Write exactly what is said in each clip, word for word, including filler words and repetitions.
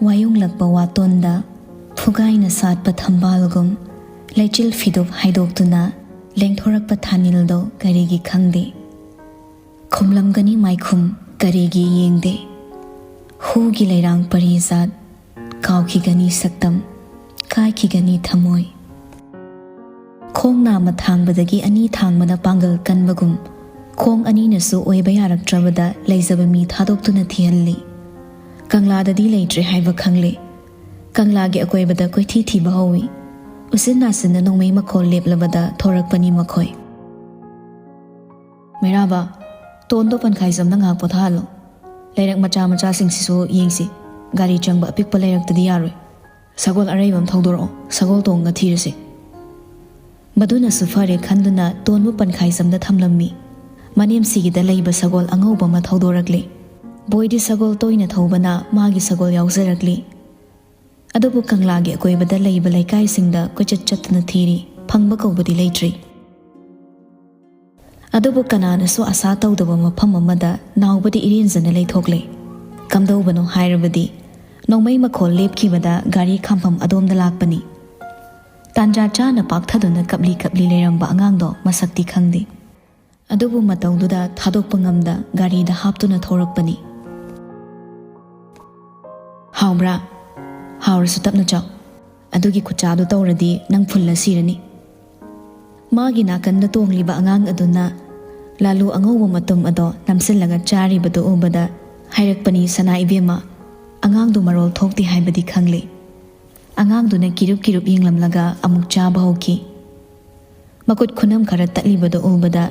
ꯋꯥꯌꯨꯡꯂꯛꯄ ꯋꯥꯇꯣꯟꯗ ꯐꯨꯒꯥꯏꯅ ꯁꯥꯠꯄ ꯊꯝꯕꯥꯜꯒꯨꯝ ꯂꯩꯆꯤꯜ ꯐꯤꯗꯣꯛ ꯍꯥꯏꯗꯣꯛꯇꯨꯅ ꯂꯦꯡꯊꯣꯔꯛꯄ ꯊꯥꯅꯤꯜꯗꯣ ꯀꯔꯤꯒꯤ ꯈꯪꯗꯦ? ꯈꯨꯝꯂꯝꯒꯅꯤ ꯃꯥꯏꯈꯨꯝ ꯀꯔꯤꯒꯤ ꯌꯦꯡꯗꯦ? ꯍꯨꯒꯤ ꯂꯩꯔꯥꯡ ꯄꯔꯤꯖꯥꯠ ꯀꯥꯎꯈꯤꯒꯅꯤ ꯁꯛꯇꯝ, ꯀꯥꯏꯈꯤꯒꯅꯤ ꯊꯃꯣꯏ꯫ ꯈꯣꯡ ꯅꯥꯝꯃ ꯊꯥꯡꯕꯗꯒꯤ ꯑꯅꯤ ꯊꯥꯡꯕꯅ ꯄꯥꯡꯒꯜ ꯀꯟꯕꯒꯨꯝ, ꯈꯣꯡ ꯑꯅꯤꯅꯁꯨ ꯑꯣꯏꯕ ꯌꯥꯔꯛꯇ꯭ꯔꯕꯗ ꯂꯩꯖꯕ ꯃꯤ ꯊꯥꯗꯣꯛꯇꯨꯅ ꯊꯤꯍꯜꯂꯤ꯫ ꯀꯪꯂꯥꯗꯗꯤ ꯂꯩꯇ꯭ꯔꯦ ꯍꯥꯏꯕ ꯈꯪꯂꯦ꯫ ꯀꯪꯂꯥꯒꯤ ꯑꯀꯣꯏꯕꯗ ꯀꯣꯏꯊꯤ ꯊꯤꯕ ꯍꯧꯏ꯫ ꯎꯆꯤꯟ ꯅꯥꯆꯤꯟꯅ ꯅꯣꯡꯃꯩ ꯃꯈꯣꯜ ꯂꯦꯞꯂꯕꯗ ꯊꯣꯔꯛꯄꯅꯤ ꯃꯈꯣꯏ꯫ ꯃꯩꯔꯥꯕ, ꯇꯣꯟꯗꯣ ꯄꯟꯈꯥꯏꯖꯝꯗ ꯉꯥꯏꯍꯥꯛ ꯄꯣꯊꯥꯍꯜꯂꯣ꯫ ꯂꯩꯔꯛ ꯃꯆꯥ ꯃꯆꯥꯁꯤꯡꯁꯤꯁꯨ ꯌꯦꯡꯁꯤ꯫ ꯒꯥꯔꯤ ꯆꯪꯕ ꯑꯄꯤꯛꯄ ꯂꯩꯔꯛꯇꯗꯤ ꯌꯥꯔꯣꯏ꯫ ꯁꯒꯣꯜ ꯑꯔꯩꯕ ꯑꯃ ꯊꯧꯗꯣꯔꯛꯑꯣ, ꯁꯒꯣꯜ ꯇꯣꯡꯉ ꯊꯤꯔꯁꯤ꯫ ꯃꯗꯨꯅꯁꯨ ꯐꯔꯦ ꯈꯟꯗꯨꯅ ꯇꯣꯟꯕꯨ ꯄꯟꯈꯥꯏꯖꯝꯗ ꯊꯝꯂꯝꯃꯤ꯫ ꯃꯅꯦꯝꯁꯤꯒꯤꯗ ꯂꯩꯕ ꯁꯒꯣꯜ ꯑꯉꯧꯕ ꯑꯃ ꯊꯧꯗꯣꯔꯛꯂꯦ꯫ ꯕꯣꯏꯗꯤ ꯁꯒꯣꯜ ꯇꯣꯏꯅ ꯊꯧꯕꯅ ꯃꯥꯒꯤ ꯁꯒꯣꯜ ꯌꯥꯎꯖꯔꯛꯂꯤ꯫ ꯑꯗꯨꯕꯨ ꯀꯪꯂꯥꯒꯤ ꯑꯀꯣꯏꯕꯗ ꯂꯩꯕ ꯂꯩꯀꯥꯏꯁꯤꯡꯗ ꯀꯣꯏꯆꯠ ꯆꯠꯇꯨꯅ ꯊꯤꯔꯤ, ꯐꯪꯕ ꯀꯧꯕꯗꯤ ꯂꯩꯇ꯭ꯔꯤ꯫ ꯑꯗꯨꯕꯨ ꯀꯅꯥꯅꯁꯨ ꯑꯁꯥ ꯇꯧꯗꯕ ꯃꯐꯝ ꯑꯃꯗ ꯅꯥꯎꯕꯗꯤ ꯏꯔꯦꯟꯖꯅ ꯂꯩꯊꯣꯛꯂꯦ꯫ ꯀꯝꯗꯧꯕꯅꯣ ꯍꯥꯏꯔꯕꯗꯤ, ꯅꯣꯡꯃꯩ ꯃꯈꯣꯜ ꯂꯦꯞꯈꯤꯕꯗ ꯒꯥꯔꯤ ꯈꯥꯝꯐꯝ ꯑꯗꯣꯝꯗ ꯂꯥꯛꯄꯅꯤ꯫ ꯇꯥꯟꯖꯥ ꯆꯥꯅ ꯄꯥꯛꯊꯗꯨꯅ ꯀꯞꯂꯤ ꯀꯞꯂꯤ ꯂꯩꯔꯝꯕ ꯑꯉꯥꯡꯗꯣ ꯃꯁꯛꯇꯤ ꯈꯪꯗꯦ꯫ ꯑꯗꯨꯕꯨ ꯃꯇꯧꯗꯨꯗ ꯊꯥꯗꯣꯛꯄ ꯉꯝꯗ ꯒꯥꯔꯤꯗ ꯍꯥꯞꯇꯨꯅ ꯊꯧꯔꯛꯄꯅꯤ꯫ "ꯍꯥꯎꯕ꯭ꯔꯥ? ꯍꯥꯎꯔꯁꯨ ꯇꯞꯅ ꯆꯥꯎ꯫ ꯑꯗꯨꯒꯤ ꯈꯨꯠꯆꯥꯗꯨ ꯇꯧꯔꯗꯤ ꯅꯪ ꯐꯨꯜꯂ ꯁꯤꯔꯅꯤ꯫" ꯃꯥꯒꯤ ꯅꯥꯀꯟꯗ ꯇꯣꯡꯂꯤꯕ ꯑꯉꯥꯡ ꯑꯗꯨꯅ ꯂꯥꯂꯨ ꯑꯉꯧꯕ ꯃꯇꯨꯝ ꯑꯗꯣ ꯅꯝꯁꯤꯜꯂꯒ ꯆꯥꯔꯤꯕꯗꯨ ꯎꯕꯗ ꯍꯥꯏꯔꯛꯄꯅꯤ ꯁꯅꯥ ꯏꯕꯦꯝꯃ, ꯑꯉꯥꯡꯗꯨ ꯃꯔꯣꯜ ꯊꯣꯛꯇꯦ ꯍꯥꯏꯕꯗꯤ ꯈꯪꯂꯦ꯫ ꯑꯉꯥꯡꯗꯨꯅ ꯀꯤꯔꯨꯞ ꯀꯤꯔꯨꯞ ꯌꯦꯡꯂꯝꯂꯒ ꯑꯃꯨꯛ ꯆꯥꯕ ꯍꯧꯈꯤ꯫ ꯃꯈꯨꯠ ꯈꯨꯅꯝ ꯈꯔ ꯇꯠꯂꯤꯕꯗꯨ ꯎꯕꯗ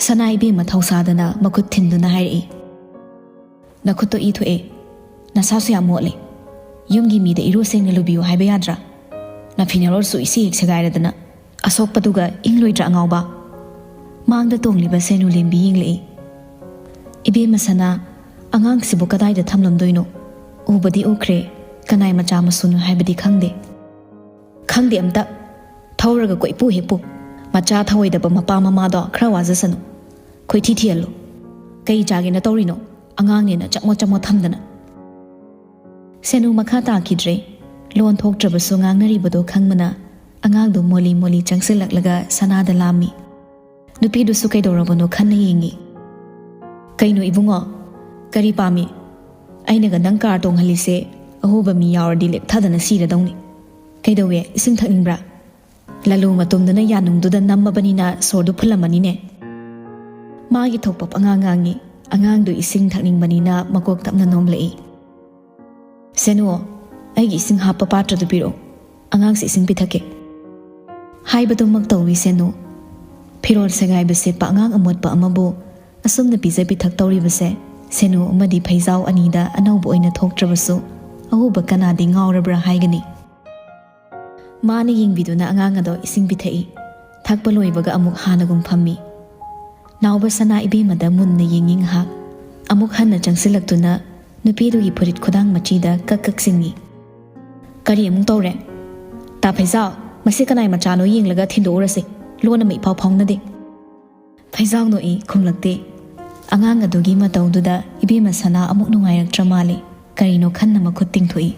ꯁꯅꯥ ꯏꯕꯦꯝꯃ ꯊꯧꯁꯥꯗꯅ ꯃꯈꯨꯠ ꯊꯤꯟꯗꯨꯅ ꯍꯥꯏꯔꯛꯏ, "ꯅꯈꯨꯠꯇꯣ ꯏ ꯊꯣꯛꯑꯦ, ꯅꯁꯥꯁꯨ ꯌꯥꯝ ꯃꯣꯠꯂꯦ꯫ ꯌꯨꯝꯒꯤ ꯃꯤꯗ ꯏꯔꯨ ꯁꯦꯡꯅ ꯂꯨꯕꯤꯌꯨ ꯍꯥꯏꯕ ꯌꯥꯗ꯭ꯔꯥ? ꯅꯐꯤ ꯅꯔꯣꯜꯁꯨ ꯏꯁꯦ ꯍꯦꯛ ꯁꯦꯒꯥꯏꯔꯗꯅ꯫ ꯑꯁꯣꯛꯄꯗꯨꯒ ꯏꯪꯂꯣꯏꯗ꯭ꯔꯥ ꯑꯉꯥꯎꯕ?" ꯃꯥꯡꯗ ꯇꯣꯡꯂꯤꯕ ꯁꯦꯅꯨ ꯂꯦꯝꯕꯤ ꯌꯦꯡꯂꯛꯏ꯫ "ꯏꯕꯦꯝꯃ ꯁꯅꯥ, ꯑꯉꯥꯡꯁꯤꯕꯨ ꯀꯗꯥꯏꯗ ꯊꯝꯂꯝꯗꯣꯏꯅꯣ? ꯎꯕꯗꯤ ꯎꯈ꯭ꯔꯦ, ꯀꯅꯥꯏ ꯃꯆꯥ ꯃꯁꯨꯅꯣ ꯍꯥꯏꯕꯗꯤ ꯈꯪꯗꯦ꯫" "ꯈꯪꯗꯦ ꯑꯝꯇ꯫ ꯊꯧꯔꯒ ꯀꯣꯏꯄꯨ ꯍꯦꯛ ꯄꯨ꯫ ꯃꯆꯥ ꯊꯧꯑꯣꯏꯗꯕ ꯃꯄꯥ ꯃꯃꯥꯗꯣ ꯈꯔ ꯋꯥꯖꯁꯅꯨ꯫ ꯈꯣꯏꯊꯤ ꯊꯤꯍꯜꯂꯨ꯫ ꯀꯩ ꯆꯥꯒꯦꯅ ꯇꯧꯔꯤꯅꯣ? ꯑꯉꯥꯡꯅꯦꯅ ꯆꯃꯣꯠ ꯆꯃꯣꯠ ꯊꯝꯗꯅ꯫" ꯁꯦꯅꯨ ꯃꯈꯥ ꯇꯥꯈꯤꯗ꯭ꯔꯦ꯫ ꯂꯣꯟ ꯊꯣꯛꯇ꯭ꯔꯕꯁꯨ ꯉꯥꯡꯅꯔꯤꯕꯗꯣ ꯈꯪꯕꯅ ꯑꯉꯥꯡꯗꯨ ꯃꯣꯂꯤ ꯃꯣꯂꯤ ꯆꯪꯁꯤꯜꯂꯛꯂꯒ ꯁꯅꯥꯗ ꯂꯥꯝꯃꯤ꯫ ꯅꯨꯄꯤꯗꯨꯁꯨ ꯀꯩꯗꯧꯔꯕꯅꯣ ꯈꯟꯅ ꯌꯦꯡꯉꯤ꯫ "ꯀꯩꯅꯣ ꯏꯕꯨꯡꯉꯣ? ꯀꯔꯤ ꯄꯥꯝꯃꯤ? ꯑꯩꯅꯒ ꯅꯪ ꯀꯥꯔ ꯇꯣꯡꯍꯜꯂꯤꯁꯦ ꯑꯍꯨꯕ ꯃꯤ ꯌꯥꯎꯔꯗꯤ ꯂꯦꯛꯊꯗꯅ ꯁꯤꯔꯗꯧꯅꯤ꯫ ꯀꯩꯗꯧꯋꯦ, ꯏꯁꯤꯡ ꯊꯛꯅꯤꯡꯕ꯭ꯔꯥ?" ꯂꯥꯂꯨ ꯃꯇꯨꯝꯗꯨꯅ ꯌꯥꯅꯨꯡꯗꯨꯗ ꯅꯝꯃꯕꯅꯤꯅ ꯁꯣꯔꯗꯨ ꯐꯨꯜꯂꯝꯃꯅꯤꯅꯦ꯫ ꯃꯥꯒꯤ ꯊꯣꯛꯄ ꯄꯉꯥꯡ ꯉꯥꯡꯉꯤ꯫ ꯑꯉꯥꯡꯗꯨ ꯏꯁꯤꯡ ꯊꯛꯅꯤꯡꯕꯅꯤꯅ ꯃꯀꯣꯛ ꯇꯞꯅ ꯅꯣꯝꯂꯛꯏ꯫ "ꯁꯦꯅꯨ, ꯑꯩꯒꯤ ꯏꯁꯤꯡ ꯍꯥꯞꯄ ꯄꯥꯇ꯭ꯔꯗꯨ ꯄꯤꯔꯛꯑꯣ꯫ ꯑꯉꯥꯡꯁꯤ ꯏꯁꯤꯡ ꯄꯤꯊꯛꯀꯦ꯫" ꯍꯥꯏꯕꯗꯨꯃꯛ ꯇꯧꯏ ꯁꯦꯅꯨ꯫ ꯐꯤꯔꯣꯜ ꯁꯦꯒꯥꯏꯕ ꯁꯦꯠꯄ ꯑꯉꯥꯡ ꯑꯃꯣꯠꯄ ꯑꯃꯕꯨ ꯑꯁꯨꯝꯅ ꯄꯤꯖ ꯄꯤꯊꯛ ꯇꯧꯔꯤꯕꯁꯦ ꯁꯦꯅꯨ ꯑꯃꯗꯤ ꯐꯩꯖꯥꯎ ꯑꯅꯤꯗ ꯑꯅꯧꯕ ꯑꯣꯏꯅ ꯊꯣꯛꯇ꯭ꯔꯕꯁꯨ ꯑꯎꯕ ꯀꯅꯥꯗꯤ ꯉꯥꯎꯔꯕ꯭ꯔꯥ ꯍꯥꯏꯒꯅꯤ꯫ ꯃꯥꯅ ꯌꯦꯡꯕꯤꯗꯨꯅ ꯑꯉꯥꯡ ꯑꯗꯣ ꯏꯁꯤꯡ ꯄꯤꯊꯛꯏ꯫ ꯊꯛꯄ ꯂꯣꯏꯕꯒ ꯑꯃꯨꯛ ꯍꯥꯟꯅꯒꯨꯝ ꯐꯝꯃꯤ꯫ ꯅꯥꯎꯕ ꯁꯅꯥ ꯏꯕꯦꯝꯃꯗ ꯃꯨꯟꯅ ꯌꯦꯡꯉꯤ ꯉꯥꯏꯍꯥꯛ꯫ ꯑꯃꯨꯛ ꯍꯟꯅ ꯆꯪꯁꯤꯜꯂꯛꯇꯨꯅ ꯅꯨꯄꯤꯗꯨꯒꯤ ꯐꯨꯔꯤꯠ ꯈꯨꯗꯥꯡ ꯃꯆꯤꯗ ꯀꯛ ꯀꯛ ꯆꯤꯡꯉꯤ꯫ "ꯀꯔꯤ ꯑꯃꯨꯛ ꯇꯧꯔꯦ? ꯇꯥ ꯐꯩꯖꯥꯎ, ꯃꯁꯤ ꯀꯅꯥꯏ ꯃꯆꯥꯅꯣ ꯌꯦꯡꯂꯒ ꯊꯤꯟꯗꯣꯛꯎꯔꯁꯤ꯫ ꯂꯣꯟ ꯑꯃ ꯏꯐꯥꯎ ꯐꯥꯎꯅꯗꯦ꯫" ꯐꯩꯖꯥꯎ ꯅꯣꯛꯏ, ꯈꯨꯝꯂꯛꯇꯦ꯫ ꯑꯉꯥꯡ ꯑꯗꯨꯒꯤ ꯃꯇꯧꯗꯨꯗ ꯏꯕꯦꯝꯃ ꯁꯅꯥ ꯑꯃꯨꯛ ꯅꯨꯡꯉꯥꯏꯔꯛꯇ꯭ꯔ ꯃꯥꯜꯂꯤ꯫ ꯀꯔꯤꯅꯣ ꯈꯟꯅ ꯃꯈꯨꯠ ꯇꯤꯡꯊꯣꯛꯏ꯫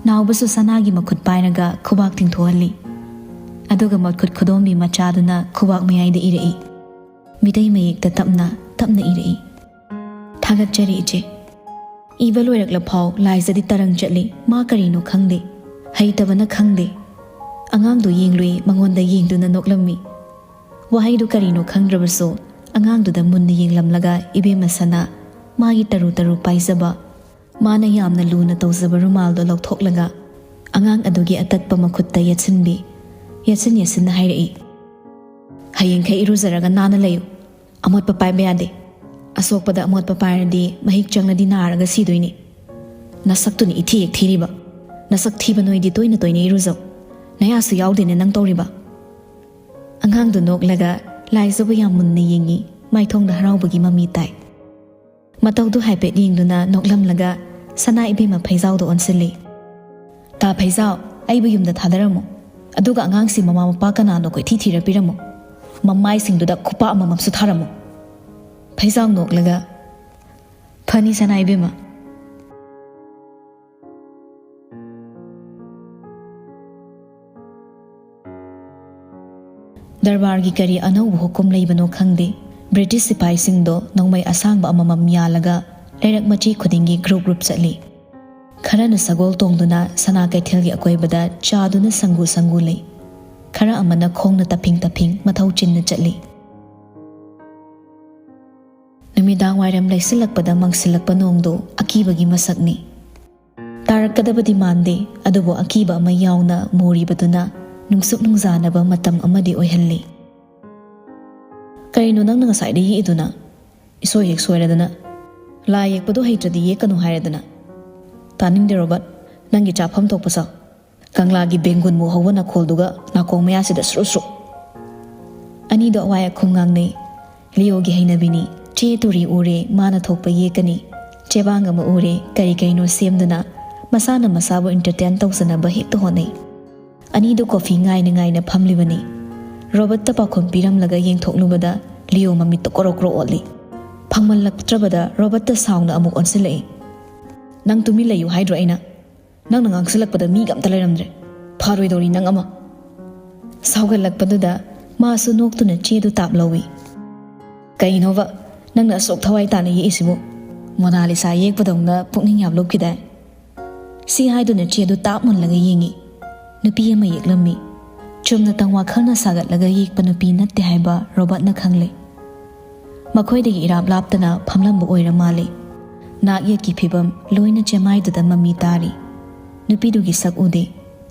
ꯅꯥꯎꯕꯁꯨ ꯁꯅꯥꯒꯤ ꯃꯈꯨꯠ ꯄꯥꯏꯔꯒ ꯈꯨꯕꯥꯛ ꯇꯤꯡꯊꯣꯛꯍꯜꯂꯤ꯫ ꯑꯗꯨꯒ ꯃꯈꯨꯠ ꯈꯨꯗꯣꯝꯕꯤ ꯃꯆꯥꯗꯨꯅ ꯈꯨꯕꯥꯛ ꯃꯌꯥꯏꯗ ꯏꯔꯛꯏ꯫ ꯃꯤꯇꯩ ꯃꯌꯦꯛꯇ ꯇꯞꯅ, ꯇꯞꯅ ꯏꯔꯛꯏ꯫ "ꯊꯥꯒꯠꯆꯔꯤ ꯏꯆꯦ꯫ ꯏꯕ ꯂꯣꯏꯔꯛꯂꯐꯥꯎ ꯂꯥꯏꯖꯗꯤ ꯇꯔꯪ ꯆꯠꯂꯤ꯫ ꯃꯥ ꯀꯔꯤꯅꯣ ꯈꯪꯗꯦ꯫ ꯍꯩꯇꯕꯅ ꯈꯪꯗꯦ꯫" ꯑꯉꯥꯡꯗꯨ ꯌꯦꯡꯂꯨꯏ, ꯃꯉꯣꯟꯗ ꯌꯦꯡꯗꯨꯅ ꯅꯣꯛꯂꯝꯃꯤ꯫ ꯋꯥꯍꯩꯗꯨ ꯀꯔꯤꯅꯣ ꯈꯪꯗ꯭ꯔꯕꯁꯨ ꯑꯉꯥꯡꯗꯨꯗ ꯃꯨꯟꯅ ꯌꯦꯡꯂꯝꯂꯒ ꯏꯕꯦꯝꯃ ꯁꯅꯥ ꯃꯥꯒꯤ ꯇꯔꯨ ꯇꯔꯨ ꯄꯥꯏꯖꯕ, ꯃꯥꯅ ꯌꯥꯝꯅ ꯂꯨꯅ ꯇꯧꯖꯕ ꯔꯨꯃꯥꯜꯗꯣ ꯂꯧꯊꯣꯛꯂꯒ ꯑꯉꯥꯡ ꯑꯗꯨꯒꯤ ꯑꯇꯠꯄ ꯃꯈꯨꯠꯇ ꯌꯦꯠꯁꯤꯟꯕꯤ, ꯌꯦꯠꯁꯤꯟ ꯌꯦꯠꯁꯤꯟꯅ ꯍꯥꯏꯔꯛꯏ, "ꯍꯌꯦꯡꯈꯩ ꯏꯔꯨꯖꯔꯒ ꯅꯥꯟꯅ ꯂꯩꯌꯨ꯫ ꯑꯃꯣꯠꯄ ꯄꯥꯏꯕ ꯌꯥꯗꯦ꯫ ꯑꯁꯣꯛꯄꯗ ꯑꯃꯣꯠꯄ ꯄꯥꯏꯔꯗꯤ ꯃꯍꯤꯛ ꯆꯪꯂꯗꯤ ꯅꯥꯔꯒ ꯁꯤꯗꯣꯏꯅꯤ꯫ ꯅꯁꯛꯇꯨꯅ ꯏꯊꯤ ꯍꯦꯛ ꯊꯤꯔꯤꯕ꯫ ꯅꯁꯛ ꯊꯤꯕ ꯅꯣꯏꯗꯤ ꯇꯣꯏꯅ ꯇꯣꯏꯅ ꯏꯔꯨꯖꯧ꯫ ꯅꯌꯥꯁꯨ ꯌꯥꯎꯗꯦꯅꯦ ꯅꯪ ꯇꯧꯔꯤꯕ꯫" ꯑꯉꯥꯡꯗꯨ ꯅꯣꯛꯂꯒ ꯂꯥꯏꯖꯕꯨ ꯌꯥꯝ ꯃꯨꯟꯅ ꯌꯦꯡꯉꯤ, ꯃꯥꯏꯊꯣꯡꯗ ꯍꯔꯥꯎꯕꯒꯤ ꯃꯃꯤ ꯇꯥꯏ꯫ ꯃꯇꯧꯗꯨ ꯍꯥꯏꯐꯦꯠ ꯌꯦꯡꯗꯨꯅ ꯅꯣꯛꯂꯝꯂꯒ ꯁꯅꯥ ꯏꯕꯦꯝꯃ ꯐꯩꯖꯥꯎꯗ ꯑꯣꯟꯁꯤꯜꯂꯤ꯫ "ꯇꯥ ꯐꯩꯖꯥꯎ, ꯑꯩꯕꯨ ꯌꯨꯝꯗ ꯊꯥꯗꯔꯝꯃꯨ꯫ ꯑꯗꯨꯒ ꯑꯉꯥꯡꯁꯤ ꯃꯃꯥ ꯃꯄꯥ ꯀꯅꯥꯅꯣ ꯀꯣꯏꯊꯤ ꯊꯤꯔ ꯄꯤꯔꯝꯃꯨ꯫ ꯃꯃꯥꯏꯁꯤꯡꯗꯨꯗ ꯈꯨꯄꯥꯛ ꯑꯃꯃꯝꯁꯨ ꯊꯥꯔꯝꯃꯨ꯫" ꯐꯩꯖꯥꯎ ꯅꯣꯛꯂꯒ, "ꯐꯅꯤ ꯁꯅꯥ ꯏꯕꯦꯝꯃ꯫" ꯗꯔꯕꯥꯔꯒꯤ ꯀꯔꯤ ꯑꯅꯧꯕ ꯍꯨꯀꯨꯝ ꯂꯩꯕꯅꯣ ꯈꯪꯗꯦ, ꯕ꯭ꯔꯤꯇꯤꯁ ꯁꯤꯄꯥꯏꯁꯤꯡꯗꯣ ꯅꯣꯡꯃꯩ ꯑꯁꯥꯡꯕ ꯑꯃꯃꯝ ꯌꯥꯜꯂꯒ ꯂꯩꯔꯛ ꯃꯆꯤ ꯈꯨꯗꯤꯡꯒꯤ ꯒ꯭ꯔꯨꯞ ꯒ꯭ꯔꯨꯞ ꯆꯠꯂꯤ꯫ ꯈꯔꯅ ꯁꯒꯣꯜ ꯇꯣꯡꯗꯨꯅ ꯁꯅꯥ ꯀꯩꯊꯦꯜꯒꯤ ꯑꯀꯣꯏꯕꯗ ꯆꯥꯗꯨꯅ ꯁꯪꯒꯨ ꯁꯪꯒꯨ ꯂꯩ꯫ ꯈꯔ ꯑꯃꯅ ꯈꯣꯡꯅ ꯇꯞꯐꯤꯡ ꯇꯞꯐꯤꯡ ꯃꯊꯧ ꯆꯤꯟꯅ ꯆꯠꯂꯤ꯫ ꯅꯨꯃꯤꯗꯥꯡ ꯋꯥꯏꯔꯝ ꯂꯩꯁꯤꯜꯂꯛꯄꯗ ꯃꯪꯁꯤꯜꯂꯛꯄ ꯅꯣꯡꯗꯨ ꯑꯀꯤꯕꯒꯤ ꯃꯁꯛꯅꯤ꯫ ꯇꯥꯔꯛꯀꯗꯕꯗꯤ ꯃꯥꯟꯗꯦ, ꯑꯗꯨꯕꯨ ꯑꯀꯤꯕ ꯑꯃ ꯌꯥꯎꯅ ꯃꯣꯔꯤꯕꯗꯨꯅ ꯅꯨꯡꯁꯨꯛ ꯅꯨꯡꯖꯥꯅꯕ ꯃꯇꯝ ꯑꯃꯗꯤ ꯑꯣꯏꯍꯜꯂꯤ꯫ "ꯀꯩꯅꯣ ꯅꯪꯅ ꯉꯁꯥꯏꯗ ꯌꯦꯛꯏꯗꯨꯅ? ꯏꯁꯣꯏ ꯍꯦꯛ ꯁꯣꯏꯔꯗꯅ꯫ ꯂꯥꯏ ꯌꯦꯛꯄꯗꯣ ꯍꯩꯇ꯭ꯔꯗꯤ ꯌꯦꯛꯀꯅꯨ ꯍꯥꯏꯔꯗꯅ꯫ ꯇꯥꯅꯤꯡꯗꯦ ꯔꯣꯕꯔꯠ, ꯅꯪꯒꯤ ꯆꯥꯐꯝ ꯊꯣꯛꯄ ꯁꯥꯎ꯫ ꯀꯪꯂꯥꯒꯤ ꯕꯦꯡꯒꯨꯟꯃꯨꯛ ꯍꯧꯕ ꯅꯥꯀꯣꯜꯗꯨꯒ ꯅꯥꯀꯣꯡ ꯃꯌꯥꯁꯤꯗ ꯁ꯭ꯔꯨ ꯁ꯭ꯔꯨ꯫" ꯑꯅꯤꯗꯣ ꯑꯋꯥꯏ ꯑꯈꯨꯝ ꯉꯥꯡꯅꯩ꯫ ꯂꯤꯑꯣꯒꯤ ꯍꯩꯅꯕꯤꯅꯤ꯫ ꯆꯦ ꯇꯨꯔꯤ ꯎꯔꯦ, ꯃꯥꯅ ꯊꯣꯛꯄ ꯌꯦꯛꯀꯅꯤ꯫ ꯆꯦꯕꯥꯡ ꯑꯃ ꯎꯔꯦ, ꯀꯔꯤ ꯀꯩꯅꯣ ꯁꯦꯝꯗꯨꯅ ꯃꯁꯥꯅ ꯃꯁꯥꯕꯨ ꯏꯟꯇꯔꯇꯦꯟ ꯇꯧꯖꯅꯕ ꯍꯦꯛꯇ ꯍꯣꯠꯅꯩ꯫ ꯑꯅꯤꯗꯨ ꯀꯣꯐꯤ ꯉꯥꯏꯅ ꯉꯥꯏꯅ ꯐꯝꯂꯤꯕꯅꯤ꯫ ꯔꯣꯕꯔꯠꯇ ꯄꯥꯎꯈꯨꯝ ꯄꯤꯔꯝꯂꯒ ꯌꯦꯡꯊꯣꯛꯂꯨꯕꯗ ꯂꯤꯑꯣ ꯃꯃꯤꯠꯇ ꯀꯣꯔꯣ ꯀꯣꯔꯣ ꯑꯣꯠꯂꯤ꯫ ꯐꯪꯃꯜꯂꯛꯇ꯭ꯔꯕꯗ ꯔꯣꯕꯔꯠꯇ ꯁꯥꯎꯅ ꯑꯃꯨꯛ ꯑꯣꯟꯁꯤꯜꯂꯛꯏ꯫ "ꯅꯪ ꯇꯨꯃꯤꯟ ꯂꯩꯌꯨ ꯍꯥꯏꯗ꯭ꯔꯣ ꯑꯩꯅ? ꯅꯪꯅ ꯉꯥꯡꯁꯤꯜꯂꯛꯄꯗ ꯃꯤꯒ ꯑꯝꯇ ꯂꯩꯔꯝꯗ꯭ꯔꯦ꯫ ꯐꯥꯔꯣꯏꯗꯧꯔꯤ ꯅꯪ ꯑꯃ꯫" ꯁꯥꯎꯒꯠꯂꯛꯄꯗꯨꯗ ꯃꯥꯁꯨ ꯅꯣꯛꯇꯨꯅ ꯆꯦꯗꯨ ꯇꯥꯞ ꯂꯧꯏ꯫ "ꯀꯩꯅꯣꯕ, ꯅꯪꯅ ꯑꯁꯨꯛ ꯊꯋꯥꯏ ꯇꯥꯅ ꯌꯦꯛꯏꯁꯤꯕꯨ? ꯃꯣꯅꯥꯂꯤꯁꯥ ꯌꯦꯛꯄꯗꯧꯅ ꯄꯨꯛꯅꯤꯡ ꯌꯥꯝ ꯂꯨꯞꯈꯤꯗꯥꯏ?" ꯁꯤ ꯍꯥꯏꯗꯨꯅ ꯆꯦꯗꯨ ꯇꯥꯞ ꯃꯨꯜꯂꯒ ꯌꯦꯡꯉꯤ꯫ ꯅꯨꯄꯤ ꯑꯃ ꯌꯦꯛꯂꯝꯃꯤ꯫ ꯆꯨꯝꯅꯇꯪ ꯋꯥꯈꯜꯅ ꯁꯥꯒꯠꯂꯒ ꯌꯦꯛꯄ ꯅꯨꯄꯤ ꯅꯠꯇꯦ ꯍꯥꯏꯕ ꯔꯣꯕꯔꯠꯅ ꯈꯪꯂꯦ꯫ ꯃꯈꯣꯏꯗꯒꯤ ꯏꯔꯥꯞ ꯂꯥꯞꯇꯅ ꯐꯝꯂꯝꯕ ꯑꯣꯏꯔ ꯃꯥꯜꯂꯦ꯫ ꯅꯥꯛ ꯌꯦꯠꯀꯤ ꯐꯤꯕꯝ ꯂꯣꯏꯅ ꯆꯦꯃꯥꯏꯗꯨꯗ ꯃꯃꯤ ꯇꯥꯔꯤ꯫ ꯅꯨꯄꯤꯗꯨꯒꯤ ꯁꯛ ꯎꯗꯦ꯫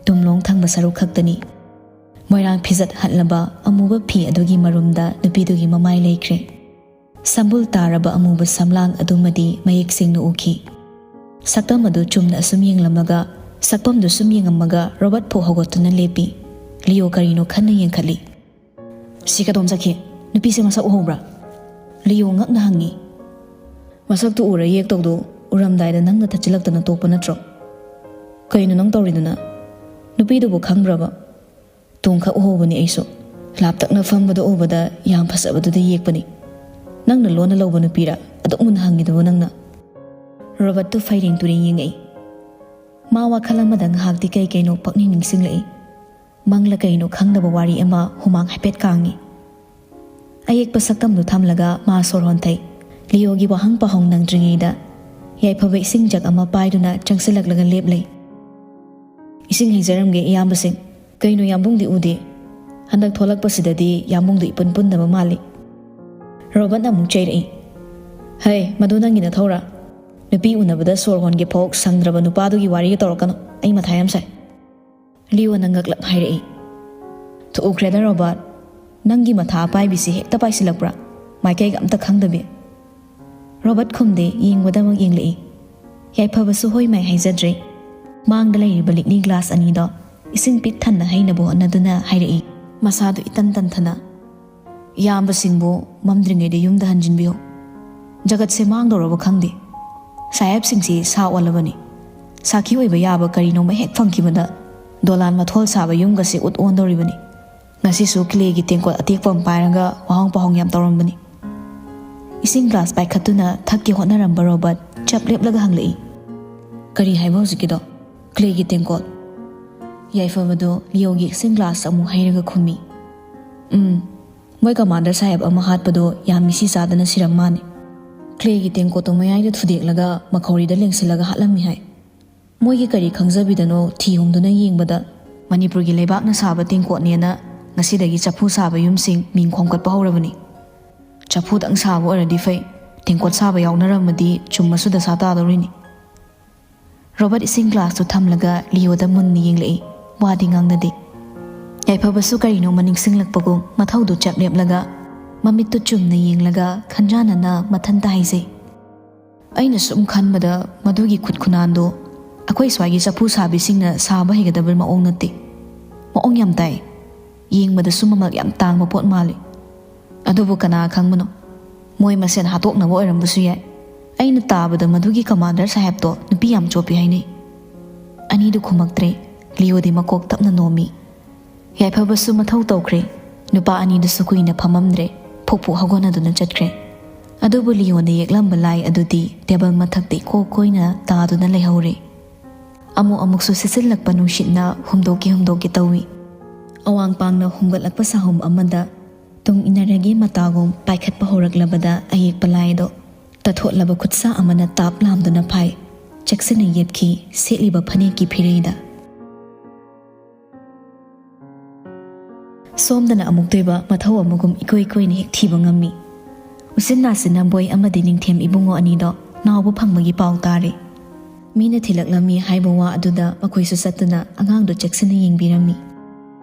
ꯇꯨꯝꯂꯣꯡ ꯊꯪꯕ ꯁꯔꯨꯛ ꯈꯛꯇꯅꯤ꯫ ꯃꯣꯏꯔꯥꯡ ꯐꯤꯖꯠ ꯍꯠꯂꯕ ꯑꯃꯨꯕ ꯐꯤ ꯑꯗꯨꯒꯤ ꯃꯔꯨꯝꯗ ꯅꯨꯄꯤꯗꯨꯒꯤ ꯃꯃꯥꯏ ꯂꯩꯈ꯭ꯔꯦ꯫ ꯁꯝꯕꯨꯜ ꯇꯥꯔꯕ ꯑꯃꯨꯕ ꯁꯝꯂꯥꯡ ꯑꯗꯨꯃꯗꯤ ꯃꯌꯦꯛ ꯁꯦꯡꯅ ꯎꯈꯤ꯫ ꯁꯛꯇꯝ ꯑꯗꯨ ꯆꯨꯝꯅ ꯑꯁꯨꯝ ꯌꯦꯡꯂꯝꯃꯒ, ꯁꯛꯐꯝꯗꯨ ꯁꯨꯝ ꯌꯦꯡꯉꯝꯃꯒ ꯔꯣꯕꯔꯠ ꯐꯨ ꯍꯧꯒꯠꯇꯨꯅ ꯂꯦꯞꯄꯤ꯫ ꯂꯤꯑꯣ ꯀꯔꯤꯅꯣ ꯈꯟꯅ ꯌꯦꯡꯈꯠꯂꯤ꯫ "ꯁꯤ ꯀꯗꯣꯝ ꯆꯠꯈꯤ? ꯅꯨꯄꯤꯁꯦ ꯃꯁꯛ ꯎꯍꯧꯕ꯭ꯔꯥ?" ꯂꯤꯑꯣ ꯉꯛꯅ ꯍꯪꯉꯤ꯫ "ꯃꯁꯛꯇꯨ ꯎꯔ ꯌꯦꯛꯇꯧꯗꯣ ꯎꯔꯝꯗꯥꯏꯗ ꯅꯪꯅ ꯊꯠꯆꯤꯜꯂꯛꯇꯅ ꯇꯣꯛꯄ ꯅꯠꯇ꯭ꯔꯣ? ꯀꯩꯅꯣ ꯅꯪ ꯇꯧꯔꯤꯗꯨꯅ? ꯅꯨꯄꯤꯗꯨꯕꯨ ꯈꯪꯕ꯭ꯔꯕ?" "ꯇꯣꯡꯈꯛ ꯎꯍꯧꯕꯅꯤ ꯑꯩꯁꯨ꯫ ꯂꯥꯞꯇꯛꯅ ꯐꯝꯕꯗ ꯎꯕꯗ ꯌꯥꯝ ꯐꯖꯕꯗꯨꯗ ꯌꯦꯛꯄꯅꯤ꯫ ꯅꯪꯅ ꯂꯣꯟꯅ ꯂꯧꯕ ꯅꯨꯄꯤꯔꯥ ꯑꯗꯨꯛ ꯃꯨꯟꯅ ꯍꯪꯉꯤꯗꯨꯕꯨ ꯅꯪꯅ?" ꯔꯣꯕꯔꯠꯇꯨ ꯐꯩꯔꯦꯡ ꯇꯨꯔꯦꯡ ꯌꯦꯡꯉꯛꯏ꯫ ꯃꯥ ꯋꯥꯈꯜ ꯑꯃꯗ ꯉꯥꯏꯍꯥꯛꯇꯤ ꯀꯩ ꯀꯩꯅꯣ ꯄꯛꯅꯤꯡ ꯅꯤꯡꯁꯤꯡꯂꯛꯏ꯫ ꯃꯪꯂ ꯀꯩꯅꯣ ꯈꯪꯗꯕ ꯋꯥꯔꯤ ꯑꯃ ꯍꯨꯃꯥꯡ ꯍꯥꯏꯐꯦꯠ ꯀꯥꯡꯉꯤ꯫ ꯑꯌꯦꯛꯄ ꯁꯛꯇꯝꯗꯨ ꯊꯝꯂꯒ ꯃꯥ ꯁꯣꯔ ꯍꯣꯟꯊꯩ꯫ ꯂꯤꯌꯣꯒꯤ ꯋꯥꯍꯪ ꯄꯥꯍꯪ ꯅꯪꯗ꯭ꯔꯤꯉꯩꯗ ꯌꯥꯏꯐꯕ ꯏꯁꯤꯡ ꯖꯛ ꯑꯃ ꯄꯥꯏꯗꯨꯅ ꯆꯪꯁꯤꯜꯂꯛꯂꯒ ꯂꯦꯞꯂꯩ꯫ "ꯏꯁꯤꯡ ꯍꯩꯖꯔꯝꯒꯦ, ꯏꯌꯥꯝꯕꯁꯤꯡ꯫ ꯀꯩꯅꯣ, ꯌꯥꯝꯕꯨꯡꯗꯤ ꯎꯗꯦ? ꯍꯟꯗꯛ ꯊꯣꯛꯂꯛꯄꯁꯤꯗꯗꯤ ꯌꯥꯝꯕꯨꯡꯗꯨ ꯏꯄꯨꯟ ꯄꯨꯟꯗꯕ ꯃꯥꯜꯂꯤ꯫" ꯔꯣꯕꯔꯠꯅ ꯑꯃꯨꯛ ꯆꯩꯔꯛꯏ, "ꯍꯩ, ꯃꯗꯨ ꯅꯪꯒꯤ ꯅꯊꯧꯔꯥ? ꯅꯨꯄꯤ ꯎꯅꯕꯗ ꯁꯣꯔ ꯍꯣꯟꯒꯦ ꯐꯥꯎ ꯁꯪꯗ꯭ꯔꯕ ꯅꯨꯄꯥꯗꯨꯒꯤ ꯋꯥꯔꯤꯒ ꯇꯧꯔꯛꯀꯅꯨ꯫ ꯑꯩ ꯃꯊꯥ ꯌꯥꯝ ꯁꯥꯏ꯫" ꯂꯤꯌꯣꯅ ꯉꯛꯂꯞ ꯍꯥꯏꯔꯛꯏ, "ꯊꯨꯎꯈ꯭ꯔꯦꯗ ꯔꯣꯕꯥꯔꯠ, ꯅꯪꯒꯤ ꯃꯊꯥ ꯑꯄꯥꯏꯕꯤꯁꯤ ꯍꯦꯛꯇ ꯄꯥꯏꯁꯤꯜꯂꯛꯄ꯭ꯔꯥ? ꯃꯥꯏꯀꯩꯒ ꯑꯝꯇ ꯈꯪꯗꯕꯤ?" ꯔꯣꯕꯥꯔꯠ ꯈꯨꯝꯗꯦ, ꯌꯦꯡꯕꯗꯃꯛ ꯌꯦꯡꯂꯛꯏ꯫ ꯌꯥꯏꯐꯕꯁꯨ ꯍꯣꯏ ꯃꯥꯏ ꯍꯥꯏꯖꯗ꯭ꯔꯦ꯫ ꯃꯥꯡꯗ ꯂꯩꯔꯤꯕ ꯂꯤꯛꯂꯤ ꯒ꯭ꯂꯥꯁ ꯑꯅꯤꯗꯣ ꯏꯁꯤꯡ ꯄꯤꯛ ꯊꯟꯅ ꯍꯩꯅꯕ ꯍꯣꯠꯅꯗꯨꯅ ꯍꯥꯏꯔꯛꯏ, ꯃꯁꯥꯗꯨ ꯏꯇꯟ ꯇꯟꯊꯅ, "ꯏꯌꯥꯝꯕꯁꯤꯡꯕꯨ ꯃꯝꯗ꯭ꯔꯤꯉꯩꯗ ꯌꯨꯝꯗ ꯍꯟꯖꯤꯟꯕꯤꯌꯨ꯫ ꯖꯒꯠꯁꯦ ꯃꯥꯡꯗꯧꯔꯕ ꯈꯪꯗꯦ꯫ ꯁꯥꯍꯦꯕꯁꯤꯡꯁꯤ ꯁꯥ ꯑꯣꯜꯂꯕꯅꯤ꯫ ꯁꯥꯈꯤ ꯑꯣꯏꯕ ꯌꯥꯕ ꯀꯔꯤꯅꯣꯃ ꯍꯦꯛ ꯐꯪꯈꯤꯕꯗ ꯗꯣꯂꯥꯟ ꯃꯊꯣꯜ ꯁꯥꯕ ꯌꯨꯝꯒꯁꯦ ꯎꯠ ꯑꯣꯟꯗꯧꯔꯤꯕꯅꯤ꯫ ꯉꯁꯤꯁꯨ ꯀ꯭ꯂꯦꯒꯤ ꯇꯦꯡꯀꯣꯠ ꯑꯇꯦꯛꯄ ꯑꯃ ꯄꯥꯏꯔꯒ ꯋꯥꯍꯪ ꯄꯥꯍꯪ ꯌꯥꯝ ꯇꯧꯔꯝꯕꯅꯤ꯫" ꯏꯁꯤꯡ ꯒ꯭ꯂꯥꯁ ꯄꯥꯏꯈꯠꯇꯨꯅ ꯊꯛꯀꯦ ꯍꯣꯠꯅꯔꯝꯕ ꯔꯣꯕꯔꯠ ꯆꯞ ꯂꯦꯞꯂꯒ ꯍꯪꯂꯛꯏ, "ꯀꯔꯤ ꯍꯥꯏꯕ ꯍꯧꯖꯤꯛꯀꯤꯗꯣ? ꯀ꯭ꯂꯦꯒꯤ ꯇꯦꯡꯀꯣꯠ?" ꯌꯥꯏꯐꯕꯗꯣ ꯂꯤꯌꯣꯒꯤ ꯏꯁꯤꯡ ꯒ꯭ꯂꯥꯁ ꯑꯃꯨꯛ ꯍꯩꯔꯒ ꯈꯨꯝꯃꯤ, "ꯎꯝ, ꯃꯣꯏ ꯀꯃꯥꯟꯗꯔ ꯁꯥꯍꯦꯕ ꯑꯃ ꯍꯥꯠꯄꯗꯣ ꯌꯥꯝ ꯃꯤꯁꯤ ꯆꯥꯗꯅ ꯁꯤꯔꯝ ꯃꯥꯅꯤ꯫ ꯀ꯭ꯂꯦꯒꯤ ꯇꯦꯡꯀꯣꯠꯇꯣ ꯃꯌꯥꯏꯗ ꯊꯨꯗꯦꯛꯂꯒ ꯃꯈꯧꯔꯤꯗ ꯂꯦꯡꯁꯤꯜꯂꯒ ꯍꯥꯠꯂꯝꯃꯤ ꯍꯥꯏ꯫ ꯃꯣꯏꯒꯤ ꯀꯔꯤ ꯈꯪꯖꯕꯤꯗꯅꯣ ꯊꯤ ꯍꯨꯝꯗꯨꯅ ꯌꯦꯡꯕꯗ ꯃꯅꯤꯄꯨꯔꯒꯤ ꯂꯩꯕꯥꯛꯅ ꯁꯥꯕ ꯇꯦꯡꯀꯣꯠꯅꯦꯅ ꯉꯁꯤꯗꯒꯤ ꯆꯐꯨ ꯁꯥꯕ ꯌꯨꯝꯁꯤꯡ ꯃꯤꯡ ꯈꯣꯝꯒꯠꯄ ꯍꯧꯔꯕꯅꯤ꯫ ꯆꯐꯨꯗꯪ ꯁꯥꯕ ꯑꯣꯏꯔꯗꯤ ꯐꯩ, ꯇꯦꯡꯀꯣꯠ ꯁꯥꯕ ꯌꯥꯎꯅꯔꯝꯃꯗꯤ ꯆꯨꯝꯃꯁꯨ ꯗꯁꯥ ꯇꯥꯗꯧꯔꯤꯅꯤ꯫" ꯔꯣꯕꯔꯠ ꯏꯁꯤꯡ ꯒ꯭ꯂꯥꯁꯇꯨ ꯊꯝꯂꯒ ꯂꯤꯌꯣꯗ ꯃꯨꯟꯅ ꯌꯦꯡꯂꯛꯏ꯫ ꯋꯥꯗꯤ ꯉꯥꯡꯅꯗꯦ꯫ ꯌꯥꯏꯐꯕꯁꯨ ꯀꯔꯤꯅꯣꯃ ꯅꯤꯡꯁꯤꯡꯂꯛꯄꯒꯨꯝ ꯃꯊꯧꯗꯨ ꯆꯞ ꯂꯦꯞꯂꯒ ꯃꯃꯤꯠꯇꯨ ꯆꯨꯝꯅ ꯌꯦꯡꯂꯒ ꯈꯟꯖꯥꯟꯅꯅ ꯃꯊꯟꯇ ꯍꯥꯏꯖꯩ, "ꯑꯩꯅ ꯁꯨꯝ ꯈꯟꯕꯗ ꯃꯗꯨꯒꯤ ꯈꯨꯠ ꯈꯨꯅꯥꯟꯗꯣ ꯑꯩꯈꯣꯏ ꯁ꯭ꯋꯥꯏꯒꯤ ꯆꯐꯨ ꯁꯥꯕꯤꯁꯤꯡꯅ ꯁꯥꯕ ꯍꯩꯒꯗꯕ ꯃꯑꯣꯡ ꯅꯠꯇꯦ꯫ ꯃꯑꯣꯡ ꯌꯥꯝ ꯇꯥꯏ꯫ ꯌꯦꯡꯕꯗꯁꯨ ꯃꯃꯜ ꯌꯥꯝ ꯇꯥꯡꯕ ꯄꯣꯠ ꯃꯥꯜꯂꯤ꯫ ꯑꯗꯨꯕꯨ ꯀꯅꯥ ꯈꯪꯕꯅꯣ? ꯃꯣꯏ ꯃꯁꯦꯟ ꯍꯥꯠꯇꯣꯛꯅꯕ ꯑꯣꯏꯔꯝꯕꯁꯨ ꯌꯥꯏ꯫ ꯑꯩꯅ ꯇꯥꯕꯗ ꯃꯗꯨꯒꯤ ꯀꯃꯥꯟꯗꯔ ꯁꯥꯍꯦꯕꯇꯣ ꯅꯨꯄꯤ ꯌꯥꯝ ꯆꯣꯞꯄꯤ ꯍꯥꯏꯅꯩ꯫" ꯑꯅꯤꯗꯨ ꯈꯨꯝꯃꯛꯇ꯭ꯔꯦ꯫ ꯂꯤꯌꯣꯗꯤ ꯃꯀꯣꯛ ꯇꯞꯅ ꯅꯣꯝꯃꯤ꯫ ꯌꯥꯏꯐꯕꯁꯨ ꯃꯊꯧ ꯇꯧꯈ꯭ꯔꯦ꯫ ꯅꯨꯄꯥ ꯑꯅꯤꯗꯨꯁꯨ ꯀꯨꯏꯅ ꯐꯝꯃꯝꯗ꯭ꯔꯦ꯫ ꯐꯨꯛ ꯐꯨꯛ ꯍꯧꯒꯠꯅꯗꯨꯅ ꯆꯠꯈ꯭ꯔꯦ꯫ ꯑꯗꯨꯕꯨ ꯂꯤꯌꯣꯅ ꯌꯦꯛꯂꯝꯕ ꯂꯥꯏ ꯑꯗꯨꯗꯤ ꯇꯦꯕꯜ ꯃꯊꯛꯇ ꯏꯀꯣꯛ ꯀꯣꯏꯅ ꯇꯥꯗꯨꯅ ꯂꯩꯍꯧꯔꯦ꯫ ꯑꯃꯨꯛ ꯑꯃꯨꯛꯁꯨ ꯁꯤꯠꯆꯤꯜꯂꯛꯄ ꯅꯨꯡꯁꯤꯠꯅ ꯍꯨꯝꯗꯣꯛꯀꯦ ꯍꯨꯝꯗꯣꯛꯀꯦ ꯇꯧꯏ꯫ ꯑꯋꯥꯡ ꯄꯥꯡꯅ ꯍꯨꯝꯒꯠꯂꯛꯄ ꯁꯥꯍꯨꯝ ꯑꯃꯗ ꯇꯨꯡ ꯏꯟꯅꯔꯒꯦ ꯃꯇꯥꯒꯨꯝ ꯄꯥꯏꯈꯠꯄ ꯍꯧꯔꯛꯂꯕꯗ ꯑꯌꯦꯛꯄ ꯂꯥꯏꯗꯣ ꯇꯠꯊꯣꯠꯂꯕ ꯈꯨꯠꯁꯥ ꯑꯃꯅ ꯇꯥꯞ ꯂꯥꯝꯗꯨꯅ ꯐꯥꯏ꯫ ꯆꯦꯛꯁꯤꯟꯅ ꯌꯦꯞꯈꯤ ꯁꯦꯠꯂꯤꯕ ꯐꯅꯦꯛꯀꯤ ꯐꯤꯔꯩꯗ꯫ ꯁꯣꯝꯗꯅ ꯑꯃꯨꯛꯇꯣꯏꯕ ꯃꯊꯧ ꯑꯃꯒꯨꯝ ꯏꯀꯣꯏ ꯀꯣꯏꯅ ꯍꯦꯛ ꯊꯤꯕ ꯉꯝꯃꯤ꯫ ꯎꯆꯤꯟ ꯅꯥꯆꯤꯟꯅ ꯕꯣꯏ ꯑꯃꯗꯤ ꯅꯤꯡꯊꯦꯝ ꯏꯕꯨꯡꯉꯣ ꯑꯅꯤꯗꯣ ꯅꯥꯎꯕ ꯐꯪꯕꯒꯤ ꯄꯥꯎ ꯇꯥꯔꯦ꯫ ꯃꯤꯅ ꯊꯤꯜꯂꯛꯂꯝꯃꯤ ꯍꯥꯏꯕ ꯋꯥ ꯑꯗꯨꯗ ꯃꯈꯣꯏꯁꯨ ꯆꯠꯇꯨꯅ ꯑꯉꯥꯡꯗꯨ ꯆꯦꯛꯁꯤꯟꯅ ꯌꯦꯡꯕꯤꯔꯝꯃꯤ꯫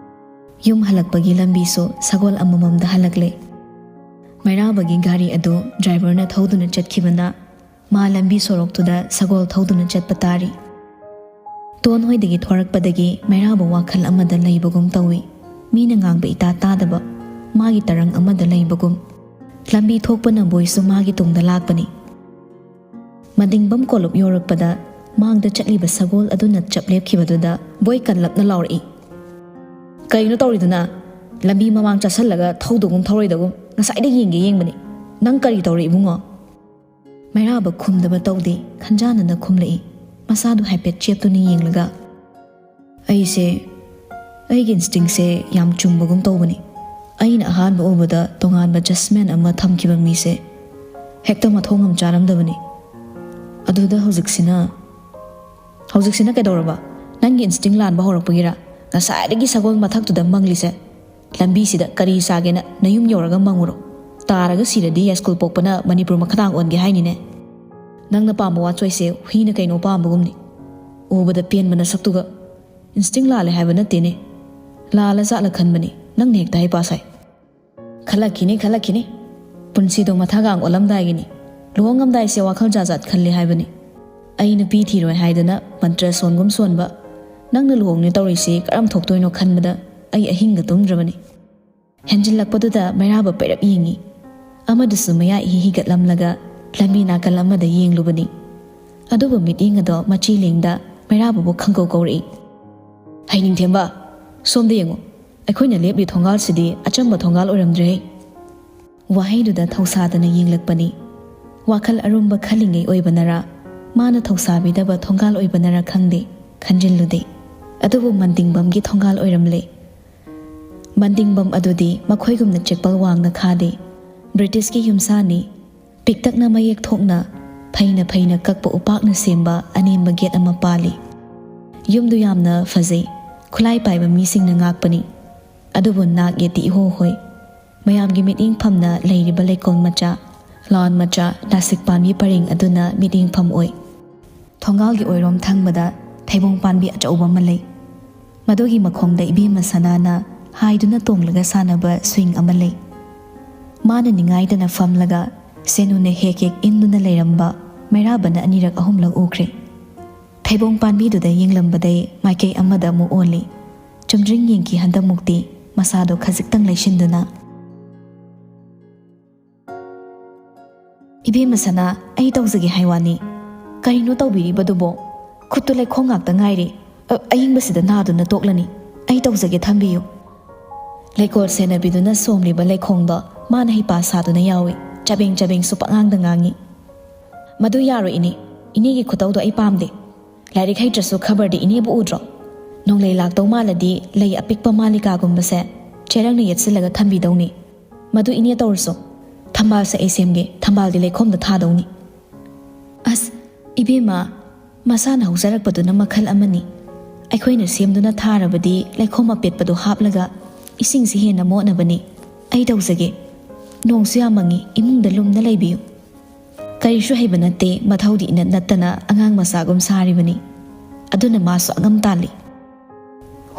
ꯌꯨꯝ ꯍꯜꯂꯛꯄꯒꯤ ꯂꯝꯕꯤꯁꯨ ꯁꯒꯣꯜ ꯑꯃꯃꯝꯗ ꯍꯜꯂꯛꯂꯦ꯫ ꯃꯩꯔꯥꯕꯒꯤ ꯒꯥꯔꯤ ꯑꯗꯨ ꯗ꯭ꯔꯥꯏꯚꯔꯅ ꯊꯧꯗꯨꯅ ꯆꯠꯈꯤꯕꯅ ꯃꯥ ꯂꯝꯕꯤ ꯁꯣꯔꯣꯛꯇꯨꯗ ꯁꯒꯣꯜ ꯊꯧꯗꯨꯅ ꯆꯠꯄ ꯇꯥꯔꯤ꯫ ꯇꯣꯟ ꯍꯣꯏꯗꯒꯤ ꯊꯣꯔꯛꯄꯗꯒꯤ ꯃꯩꯔꯥꯕ ꯋꯥꯈꯜ ꯑꯃꯗ ꯂꯩꯕꯒꯨꯝ ꯇꯧꯏ꯫ ꯃꯤꯅ ꯉꯥꯡꯕ ꯏꯇꯥ ꯇꯥꯗꯕ, ꯃꯥꯒꯤ ꯇꯔꯪ ꯑꯃꯗ ꯂꯩꯕꯒꯨꯝ꯫ ꯂꯝꯕꯤ ꯊꯣꯛꯄꯅ ꯕꯣꯏꯁꯨ ꯃꯥꯒꯤ ꯇꯨꯡꯗ ꯂꯥꯛꯄꯅꯤ꯫ ꯃꯗꯤꯡꯕꯝ ꯀꯣꯂꯨꯞ ꯌꯧꯔꯛꯄꯗ ꯃꯥꯡꯗ ꯆꯠꯂꯤꯕ ꯁꯒꯣꯜ ꯑꯗꯨꯅ ꯆꯞ ꯂꯦꯞꯈꯤꯕꯗꯨꯗ ꯕꯣꯏ ꯀꯜꯂꯞꯅ ꯂꯥꯎꯔꯛꯏ, "ꯀꯩꯅꯣ ꯇꯧꯔꯤꯗꯨꯅ? ꯂꯝꯕꯤ ꯃꯃꯥꯡ ꯆꯠꯁꯜꯂꯒ ꯊꯧꯗꯒꯨꯝ ꯊꯧꯔꯣꯏꯗꯒꯨꯝ ꯉꯁꯥꯏꯗ ꯌꯦꯡꯒꯦ ꯌꯦꯡꯕꯅꯤ꯫ ꯅꯪ ꯀꯔꯤ ꯇꯧꯔꯦ ꯏꯕꯨꯡꯉꯣ?" ꯃꯩꯔꯥꯕ ꯈꯨꯝꯗꯕ ꯇꯧꯗꯦ, ꯈꯟꯖꯥꯟꯅꯅ ꯈꯨꯝꯂꯛꯏ꯫ ꯃꯁꯥꯗꯨ ꯍꯥꯏꯐꯦꯠ ꯆꯦꯞꯇꯨꯅ ꯌꯦꯡꯂꯒ, "ꯑꯩꯁꯦ, ꯑꯩꯒꯤ ꯏꯟꯁꯇꯤꯡꯁꯦ ꯌꯥꯝ ꯆꯨꯝꯕꯒꯨꯝ ꯇꯧꯕꯅꯤ꯫ ꯑꯩꯅ ꯑꯍꯥꯟꯕ ꯎꯕꯗ ꯇꯣꯉꯥꯟꯕ ꯖꯁꯃꯦꯟ ꯑꯃ ꯊꯝꯈꯤꯕ ꯃꯤꯁꯦ ꯍꯦꯛꯇ ꯃꯊꯣꯡ ꯑꯃ ꯆꯥꯔꯝꯗꯕꯅꯤ꯫ ꯑꯗꯨꯗ ꯍꯧꯖꯤꯛꯁꯤꯅ, ꯍꯧꯖꯤꯛꯁꯤꯅ ꯀꯩꯗꯧꯔꯕ? ꯅꯪꯒꯤ ꯏꯟꯁꯇꯤꯡ ꯂꯥꯟꯕ ꯍꯧꯔꯛꯄꯒꯤꯔ? ꯉꯁꯥꯏꯗꯒꯤ ꯁꯒꯣꯜ ꯃꯊꯛꯇꯨꯗ ꯃꯪꯂꯤꯁꯦ? ꯂꯝꯕꯤꯁꯤꯗ ꯀꯔꯤ ꯆꯥꯒꯦꯅ ꯅꯌꯨꯝ ꯌꯧꯔꯒ ꯃꯪꯉꯨꯔꯣ꯫ ꯇꯥꯔꯒ ꯁꯤꯔꯗꯤ ꯌꯥꯏꯁ꯭ꯀꯨꯜ ꯄꯣꯛꯄꯅ ꯃꯅꯤꯄꯨꯔ ꯃꯈꯥꯗꯥꯡ ꯑꯣꯟꯒꯦ ꯍꯥꯏꯅꯤꯅꯦ꯫ ꯅꯪꯅ ꯄꯥꯝꯕ ꯋꯥꯆꯣꯏꯁꯦ ꯍꯨꯏꯅ ꯀꯩꯅꯣ ꯄꯥꯝꯕꯒꯨꯝꯅꯤ꯫ ꯎꯕꯗ ꯄꯦꯟꯕ ꯅꯁꯛꯇꯨꯒ꯫ ꯏꯟꯁꯇꯤꯡ ꯂꯥꯜꯂꯦ ꯍꯥꯏꯕ ꯅꯠꯇꯦꯅꯦ꯫ ꯂꯥꯜꯂ ꯖꯥꯠꯂ ꯈꯟꯕꯅꯤ꯫ ꯅꯪꯅ ꯍꯦꯛꯇ ꯍꯩꯄꯥ ꯁꯥꯏ꯫ ꯈꯜꯂꯛꯈꯤꯅꯤ, ꯈꯜꯂꯛꯈꯤꯅꯤ꯫ ꯄꯨꯟꯁꯤꯗꯣ ꯃꯊꯥꯒꯥꯡ ꯑꯣꯜꯂꯝꯗꯥꯏꯒꯤꯅꯤ꯫ ꯂꯨꯍꯣꯡꯉꯝꯗꯥꯏꯁꯦ ꯋꯥꯈꯜ ꯖꯥꯠ ꯖꯥꯠ ꯈꯜꯂꯤ ꯍꯥꯏꯕꯅꯤ꯫ ꯑꯩ ꯅꯨꯄꯤ ꯊꯤꯔꯣꯏ ꯍꯥꯏꯗꯅ ꯃꯟꯇ꯭ꯔ ꯁꯣꯟꯒꯨꯝ ꯁꯣꯟꯕ꯫ ꯅꯪꯅ ꯂꯨꯍꯣꯡꯅꯤ ꯇꯧꯔꯤꯁꯤ ꯀꯔꯝ ꯊꯣꯛꯇꯣꯏꯅꯣ ꯈꯟꯕꯗ ꯑꯩ ꯑꯍꯤꯡꯒ ꯇꯨꯝꯗ꯭ꯔꯕꯅꯤ꯫ ꯍꯦꯟꯖꯤꯜꯂꯛꯄꯗꯨꯗ ꯃꯩꯔꯥꯕ ꯄꯩꯔꯞ ꯌꯦꯡꯉꯤ꯫ ꯑꯃꯗꯨꯁꯨ ꯃꯌꯥ ꯏꯍꯤ ꯍꯤꯒꯠꯂꯝꯂꯒ ꯂꯝꯕꯤ ꯅꯥꯀꯜ ꯑꯃꯗ ꯌꯦꯡꯂꯨꯕꯅꯤ꯫ ꯑꯗꯨꯕꯨ ꯃꯤꯠꯌꯦꯡ ꯑꯗꯣ ꯃꯆꯤ ꯂꯦꯡꯗ ꯃꯩꯔꯥꯕꯕꯨ ꯈꯪꯀꯧ ꯀꯧꯔꯛꯏ꯫ "ꯍꯩꯅꯤꯡꯊꯦꯝꯕ, ꯁꯣꯝꯗ ꯌꯦꯡꯉꯨ꯫ ꯑꯩꯈꯣꯏꯅ ꯂꯦꯞꯂꯤ ꯊꯣꯡꯒꯥꯜꯁꯤꯗꯤ ꯑꯆꯝꯕ ꯊꯣꯡꯒꯥꯜ ꯑꯣꯏꯔꯝꯗ꯭ꯔꯦꯍꯦ!" ꯋꯥꯍꯩꯗꯨꯗ ꯊꯧꯁꯥꯗꯅ ꯌꯦꯡꯂꯛꯄꯅꯤ꯫ ꯋꯥꯈꯜ ꯑꯔꯨꯝꯕ ꯈꯜꯂꯤꯉꯩ ꯑꯣꯏꯕꯅꯔꯥ, ꯃꯥꯅ ꯊꯧꯁꯥꯕꯤꯗꯕ ꯊꯣꯡꯒꯥꯜ ꯑꯣꯏꯕꯅꯔꯥ ꯈꯪꯗꯦ, ꯈꯟꯖꯤꯜꯂꯨꯗꯦ꯫ ꯑꯗꯨꯕꯨ ꯃꯟꯗꯤꯡꯕꯝꯒꯤ ꯊꯣꯡꯒꯥꯜ ꯑꯣꯏꯔꯝꯂꯦ꯫ ꯃꯟꯗꯤꯡꯕꯝ ꯑꯗꯨꯗꯤ ꯃꯈꯣꯏꯒꯨꯝꯅ ꯆꯦꯛꯄꯜ ꯋꯥꯡꯅ ꯈꯥꯗꯦ꯫ ꯕ꯭ꯔꯤꯇꯤꯁꯀꯤ ꯌꯨꯝꯁꯥꯅꯤ꯫ ꯄꯤꯛꯇꯛꯅ ꯃꯌꯦꯛ ꯊꯣꯛꯅ ꯐꯩꯅ ꯐꯩꯅ ꯀꯛꯄ ꯎꯄꯥꯛꯅ ꯁꯦꯝꯕ ꯑꯅꯦꯝꯕ ꯒꯦꯠ ꯑꯃ ꯄꯥꯜꯂꯤ꯫ ꯌꯨꯝꯗꯨ ꯌꯥꯝꯅ ꯐꯖꯩ꯫ ꯈꯨꯠꯂꯥꯏ ꯄꯥꯏꯕ ꯃꯤꯁꯤꯡꯅ ꯉꯥꯛꯄꯅꯤ꯫ ꯑꯗꯨꯕꯨ ꯅꯥꯛ ꯌꯦꯠꯇꯤ ꯏꯍꯣ ꯍꯣꯏ꯫ ꯃꯌꯥꯝꯒꯤ ꯃꯤꯠꯌꯦꯡꯐꯝꯅ ꯂꯩꯔꯤꯕ ꯂꯩꯀꯣꯜ ꯃꯆꯥ, ꯂꯥꯟ ꯃꯆꯥ, ꯅꯥꯁꯤꯛ ꯄꯥꯝꯕꯤ ꯄꯔꯦꯡ ꯑꯗꯨꯅ ꯃꯤꯠꯌꯦꯡꯐꯝ ꯑꯣꯏ꯫ ꯊꯣꯡꯒꯥꯜꯒꯤ ꯑꯣꯏꯔꯣꯝ ꯊꯪꯕꯗ ꯊꯩꯕꯣꯡ ꯄꯥꯝꯕꯤ ꯑꯆꯧꯕ ꯑꯃ ꯂꯩ꯫ ꯃꯗꯨꯒꯤ ꯃꯈꯣꯡꯗ ꯏꯕꯦꯝꯃ ꯁꯅꯥꯅ ꯍꯥꯏꯗꯨꯅ ꯇꯣꯡꯂꯒ ꯁꯥꯟꯅꯕ ꯁ꯭ꯋꯤꯡ ꯑꯃ ꯂꯩ꯫ ꯃꯥꯅ ꯅꯤꯡꯉꯥꯏꯗꯅ ꯐꯝꯂꯒ ꯁꯦꯅꯨꯅ ꯍꯦꯛ ꯍꯦꯛ ꯏꯟꯗꯨꯅ ꯂꯩꯔꯝꯕ ꯃꯩꯔꯥꯕꯅ ꯑꯅꯤꯔꯛ ꯑꯍꯨꯝꯂꯛ ꯎꯈ꯭ꯔꯦ꯫ ꯊꯩꯕꯣꯡ ꯄꯥꯝꯕꯤꯗꯨꯗ ꯌꯦꯡꯂꯝꯕꯗꯩ ꯃꯥꯏꯀꯩ ꯑꯃꯗ ꯑꯃꯨꯛ ꯑꯣꯜꯂꯤ꯫ ꯆꯨꯝꯗ꯭ꯔꯤꯡ ꯌꯦꯡꯈꯤ ꯍꯟꯗꯛꯃꯨꯛꯇꯤ, ꯃꯁꯥꯗꯣ ꯈꯖꯤꯛꯇꯪ ꯂꯩꯁꯤꯟꯗꯨꯅ꯫ "ꯏꯕꯦꯝꯃ ꯁꯅꯥ, ꯑꯩ ꯇꯧꯖꯒꯦ ꯍꯥꯏ ꯋꯥꯅꯤ꯫ ꯀꯔꯤꯅꯣ ꯇꯧꯕꯤꯔꯤꯕꯗꯨꯕꯣ? ꯈꯨꯠꯇꯨ ꯂꯩꯈꯣꯝ ꯉꯥꯛꯇ ꯉꯥꯏꯔꯦ꯫ ꯑ, ꯑꯌꯤꯡꯕꯁꯤꯗ ꯅꯥꯗꯨꯅ ꯇꯣꯛꯂꯅꯤ꯫ ꯑꯩ ꯇꯧꯖꯒꯦ, ꯊꯝꯕꯤꯌꯨ꯫" ꯂꯩꯀꯣꯜ ꯁꯦꯟꯅꯕꯤꯗꯨꯅ ꯁꯣꯝꯂꯤꯕ ꯂꯩꯈꯣꯝꯗꯣ ꯃꯥꯅ ꯍꯩꯄꯥ ꯁꯥꯗꯨꯅ ꯌꯥꯎꯏ꯫ ꯆꯕꯦꯡ ꯆꯕꯦꯡꯁꯨ ꯄꯛꯉꯥꯡꯗ ꯉꯥꯡꯏ꯫ "ꯃꯗꯨ ꯌꯥꯔꯣꯏ ꯏꯅꯦ꯫ ꯏꯅꯦꯒꯤ ꯈꯨꯇꯧꯗꯣ ꯑꯩ ꯄꯥꯝꯗꯦ꯫ ꯂꯥꯏꯔꯤꯛ ꯍꯩꯇ꯭ꯔꯁꯨ ꯈꯕꯔꯗꯤ ꯏꯅꯦꯕꯨ ꯎꯗ꯭ꯔꯣ? ꯅꯣꯡꯂꯩ ꯂꯥꯛꯇꯧ ꯃꯥꯜꯂꯗꯤ ꯂꯩ ꯑꯄꯤꯛꯄ ꯃꯥꯂꯤꯀꯥꯒꯨꯝꯕꯁꯦ ꯆꯦꯔꯪꯅ ꯌꯦꯠꯁꯤꯜꯂꯒ ꯊꯝꯕꯤꯗꯧꯅꯤ꯫ ꯃꯗꯨ ꯏꯅꯦ ꯇꯧꯔꯁꯨ꯫ ꯊꯝꯕꯥꯜꯁꯦ ꯑꯩ ꯁꯦꯝꯒꯦ, ꯊꯝꯕꯥꯜꯗꯤ ꯂꯩꯈꯣꯝꯗ ꯊꯥꯗꯧꯅꯤ꯫" ꯑꯁ, ꯏꯕꯦꯝꯃ, ꯃꯁꯥꯅ ꯍꯧꯖꯔꯛꯄꯗꯨꯅ ꯃꯈꯜ ꯑꯃꯅꯤ꯫ ꯑꯩꯈꯣꯏꯅ ꯁꯦꯝꯗꯨꯅ ꯊꯥꯔꯕꯗꯤ ꯂꯩꯈꯣꯝ ꯑꯄꯦꯠꯄꯗꯨ ꯍꯥꯞꯂꯒ ꯏꯁꯤꯡꯁꯤ ꯍꯦꯟꯅ ꯃꯣꯠꯅꯕꯅꯤ꯫ ꯑꯩ ꯇꯧꯖꯒꯦ꯫ ꯅꯣꯡꯁꯨ ꯌꯥꯝ ꯃꯪꯉꯤ, ꯏꯃꯨꯡꯗ ꯂꯨꯝꯅ ꯂꯩꯕꯤꯌꯨ꯫ ꯀꯔꯤꯁꯨ ꯍꯩꯕ ꯅꯠꯇꯦ, ꯃꯊꯧꯗꯤ ꯏꯅꯠ ꯅꯠꯇꯅ ꯑꯉꯥꯡ ꯃꯆꯥꯒꯨꯝ ꯁꯥꯔꯤꯕꯅꯤ꯫ ꯑꯗꯨꯅ ꯃꯥꯁꯨ ꯑꯉꯝ ꯇꯥꯜꯂꯤ꯫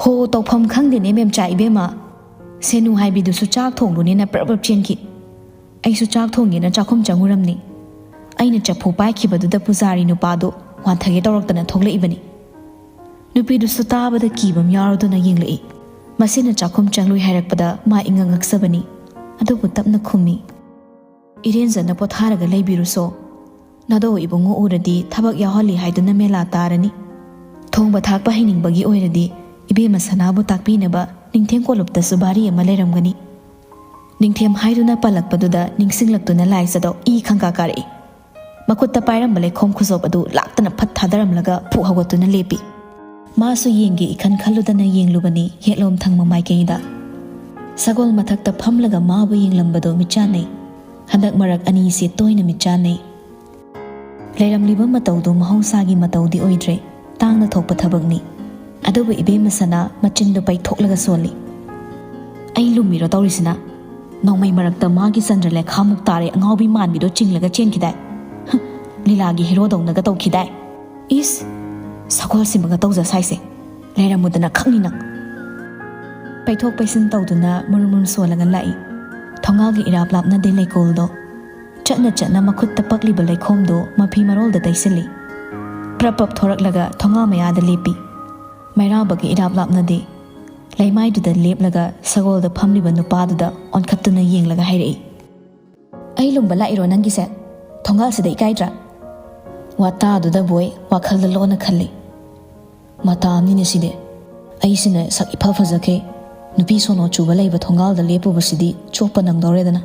"ꯍꯣ, ꯇꯧꯐꯝ ꯈꯪꯗꯦꯅꯦ ꯃꯦꯝꯆꯥ ꯏꯕꯦꯝꯃ꯫ ꯁꯦꯅꯨ ꯍꯥꯏꯕꯤꯗꯨꯁꯨ ꯆꯥꯛ ꯊꯣꯡꯂꯨꯅꯦꯅ ꯄ꯭ꯔꯞ ꯄ꯭ꯔꯞ ꯆꯦꯟꯈꯤ꯫ ꯑꯩꯁꯨ ꯆꯥꯛ ꯊꯣꯡꯒꯦꯅ ꯆꯥꯛꯈꯨꯝ ꯆꯪꯉꯨꯔꯝꯅꯤ꯫ ꯑꯩꯅ ꯆꯐꯨ ꯄꯥꯏꯈꯤꯕꯗꯨꯗ ꯄꯨꯖꯥꯔꯤ ꯅꯨꯄꯥꯗꯨ ꯋꯥꯟꯊꯒꯦ ꯇꯧꯔꯛꯇꯅ ꯊꯣꯛꯂꯛꯏꯕꯅꯤ꯫" ꯅꯨꯄꯤꯗꯨꯁꯨ ꯇꯥꯕꯗ ꯀꯤꯕ ꯑꯃ ꯌꯥꯎꯔꯗꯨꯅ ꯌꯦꯡꯂꯛꯏ꯫ ꯃꯁꯤꯅ ꯆꯥꯛꯈꯨꯝ ꯆꯪꯂꯨꯏ ꯍꯥꯏꯔꯛꯄꯗ ꯃꯥ ꯏꯉꯛ ꯉꯛꯆꯕꯅꯤ꯫ ꯑꯗꯨꯕꯨ ꯇꯞꯅ ꯈꯨꯝꯃꯤ, "ꯏꯔꯦꯟꯖꯅ ꯄꯣꯊꯥꯔꯒ ꯂꯩꯕꯤꯔꯨꯁꯣ꯫ ꯅꯥꯗꯣ ꯏꯕꯨꯡꯉꯣ ꯎꯔꯗꯤ ꯊꯕꯛ ꯌꯥꯎꯍꯜꯂꯤ ꯍꯥꯏꯗꯨꯅ ꯃꯦꯂꯥ ꯇꯥꯔꯅꯤ꯫ ꯊꯣꯡꯕ ꯊꯥꯛꯄ ꯍꯩꯅꯤꯡꯕꯒꯤ ꯑꯣꯏꯔꯗꯤ ꯏꯕꯦꯝꯃ ꯁꯅꯥꯕꯨ ꯇꯥꯛꯄꯤꯅꯕ ꯅꯤꯡꯊꯦꯝ ꯀꯣꯂꯨꯞꯇꯁꯨ ꯚꯥꯔꯤ ꯑꯃ ꯂꯩꯔꯝꯒꯅꯤ꯫" ꯅꯤꯡꯊꯦꯝ ꯍꯥꯏꯗꯨꯅ ꯄꯜꯂꯛꯄꯗꯨꯗ ꯅꯤꯡꯁꯤꯡꯂꯛꯇꯨꯅ ꯂꯥꯏꯖꯗꯣ ꯏ ꯈꯪꯀꯥ ꯀꯥꯔꯛꯏ꯫ ꯃꯈꯨꯠꯇ ꯄꯥꯏꯔꯝꯕ ꯂꯩꯈꯣꯝ ꯈꯨꯖꯣꯞ ꯑꯗꯨ ꯂꯥꯛꯇꯅ ꯐꯠ ꯊꯥꯗꯔꯝꯂꯒ ꯐꯨꯛ ꯍꯧꯒꯠꯇꯨꯅ ꯂꯦꯞꯄꯤ꯫ ꯃꯥꯁꯨ ꯌꯦꯡꯒꯦ ꯏꯈꯟ ꯈꯜꯂꯨꯗꯅ ꯌꯦꯡꯂꯨꯕꯅꯤ ꯌꯦꯠꯂꯣꯝ ꯊꯪꯕ ꯃꯥꯏꯀꯩꯗ꯫ ꯁꯒꯣꯜ ꯃꯊꯛꯇ ꯐꯝꯂꯒ ꯃꯥꯕꯨ ꯌꯦꯡꯂꯝꯕꯗꯣ ꯃꯤꯠꯆꯥꯟꯅꯩ꯫ ꯍꯟꯗꯛ ꯃꯔꯛ ꯑꯅꯤꯁꯦ ꯇꯣꯏꯅ ꯃꯤꯠꯆꯥꯟꯅꯩ꯫ ꯂꯩꯔꯝꯂꯤꯕ ꯃꯇꯧꯗꯨ ꯃꯍꯧꯁꯥꯒꯤ ꯃꯇꯧꯗꯤ ꯑꯣꯏꯗ꯭ꯔꯦ, ꯇꯥꯡꯅ ꯊꯣꯛꯄ ꯊꯕꯛꯅꯤ꯫ ꯑꯗꯨꯕꯨ ꯏꯕꯦꯝꯃ ꯁꯅꯥ ꯃꯆꯤꯟꯗꯨ ꯄꯩꯊꯣꯛꯂꯒ ꯁꯣꯜꯂꯤ꯫ "ꯑꯩ ꯂꯨꯝꯃꯤꯔꯣ ꯇꯧꯔꯤꯁꯤꯅ? ꯅꯣꯡꯃꯩ ꯃꯔꯛꯇ ꯃꯥꯒꯤ ꯆꯟꯗ꯭ꯔꯂꯦꯈꯥꯃꯨꯛ ꯇꯥꯔꯦ ꯑꯉꯥꯎꯕꯤ ꯃꯥꯟꯕꯤꯗꯣ ꯆꯤꯡꯂꯒ ꯆꯦꯟꯈꯤꯗꯥꯏ? ꯍ, ꯂꯤꯂꯥꯒꯤ ꯍꯦꯔꯣꯗꯧꯅꯒ ꯇꯧꯈꯤꯗꯥꯏ? ꯏꯁ, ꯁꯒꯣꯜꯁꯤꯃꯒ ꯇꯧꯖ ꯁꯥꯏꯁꯦ꯫ ꯂꯩꯔꯝꯃꯨꯗꯅ ꯈꯪꯅꯤ ꯅꯪ꯫" ꯄꯩꯊꯣꯛ ꯄꯩꯁꯤꯟ ꯇꯧꯗꯨꯅ ꯃꯨꯔꯨꯝ ꯃꯨꯔꯨꯝ ꯁꯣꯜꯂꯒ ꯂꯥꯛꯏ꯫ ꯊꯣꯡꯒꯥꯜꯒꯤ ꯏꯔꯥꯞ ꯂꯥꯞꯅꯗꯦ ꯂꯩꯀꯣꯜꯗꯣ꯫ ꯆꯠꯅ ꯆꯠꯅ ꯃꯈꯨꯠꯇ ꯄꯛꯂꯤꯕ ꯂꯩꯈꯣꯝꯗꯣ ꯃꯐꯤ ꯃꯔꯣꯜꯗ ꯇꯩꯁꯤꯜꯂꯤ꯫ ꯄ꯭ꯔꯞ ꯄ꯭ꯔꯞ ꯊꯣꯔꯛꯂꯒ ꯊꯣꯡꯒꯥꯜ ꯃꯌꯥꯗ ꯂꯦꯞꯄꯤ꯫ ꯃꯩꯔꯥꯕꯒꯤ ꯏꯔꯥꯞ ꯂꯥꯞꯅꯗꯦ꯫ ꯂꯩꯃꯥꯏꯗꯨꯗ ꯂꯦꯞꯂꯒ ꯁꯒꯣꯜꯗ ꯐꯝꯂꯤꯕ ꯅꯨꯄꯥꯗꯨꯗ ꯑꯣꯟꯈꯠꯇꯨꯅ ꯌꯦꯡꯂꯒ ꯍꯥꯏꯔꯛꯏ, "ꯑꯩ ꯂꯨꯝꯕ ꯂꯥꯛꯏꯔꯣ ꯅꯪꯒꯤꯁꯦ? ꯊꯣꯡꯒꯥꯜꯁꯤꯗ ꯏꯀꯥꯏꯗ꯭ꯔꯥ?" ꯋꯥꯇꯥꯗꯨꯗ ꯕꯣꯏ ꯋꯥꯈꯜꯗ ꯂꯣꯟꯅ ꯈꯜꯂꯤ꯫ "ꯃꯇꯥ ꯑꯃꯅꯤꯅꯦ ꯁꯤꯗꯤ꯫ ꯑꯩꯁꯤꯅ ꯁꯛ ꯏꯐ ꯐꯖꯈꯩ ꯅꯨꯄꯤ ꯁꯣꯅꯣ ꯆꯨꯕ ꯂꯩꯕ ꯊꯣꯡꯒꯥꯜꯗ ꯂꯦꯞꯄꯨꯕꯁꯤꯗꯤ ꯆꯣꯞꯄ ꯅꯪꯗꯧꯔꯦꯗꯅ꯫"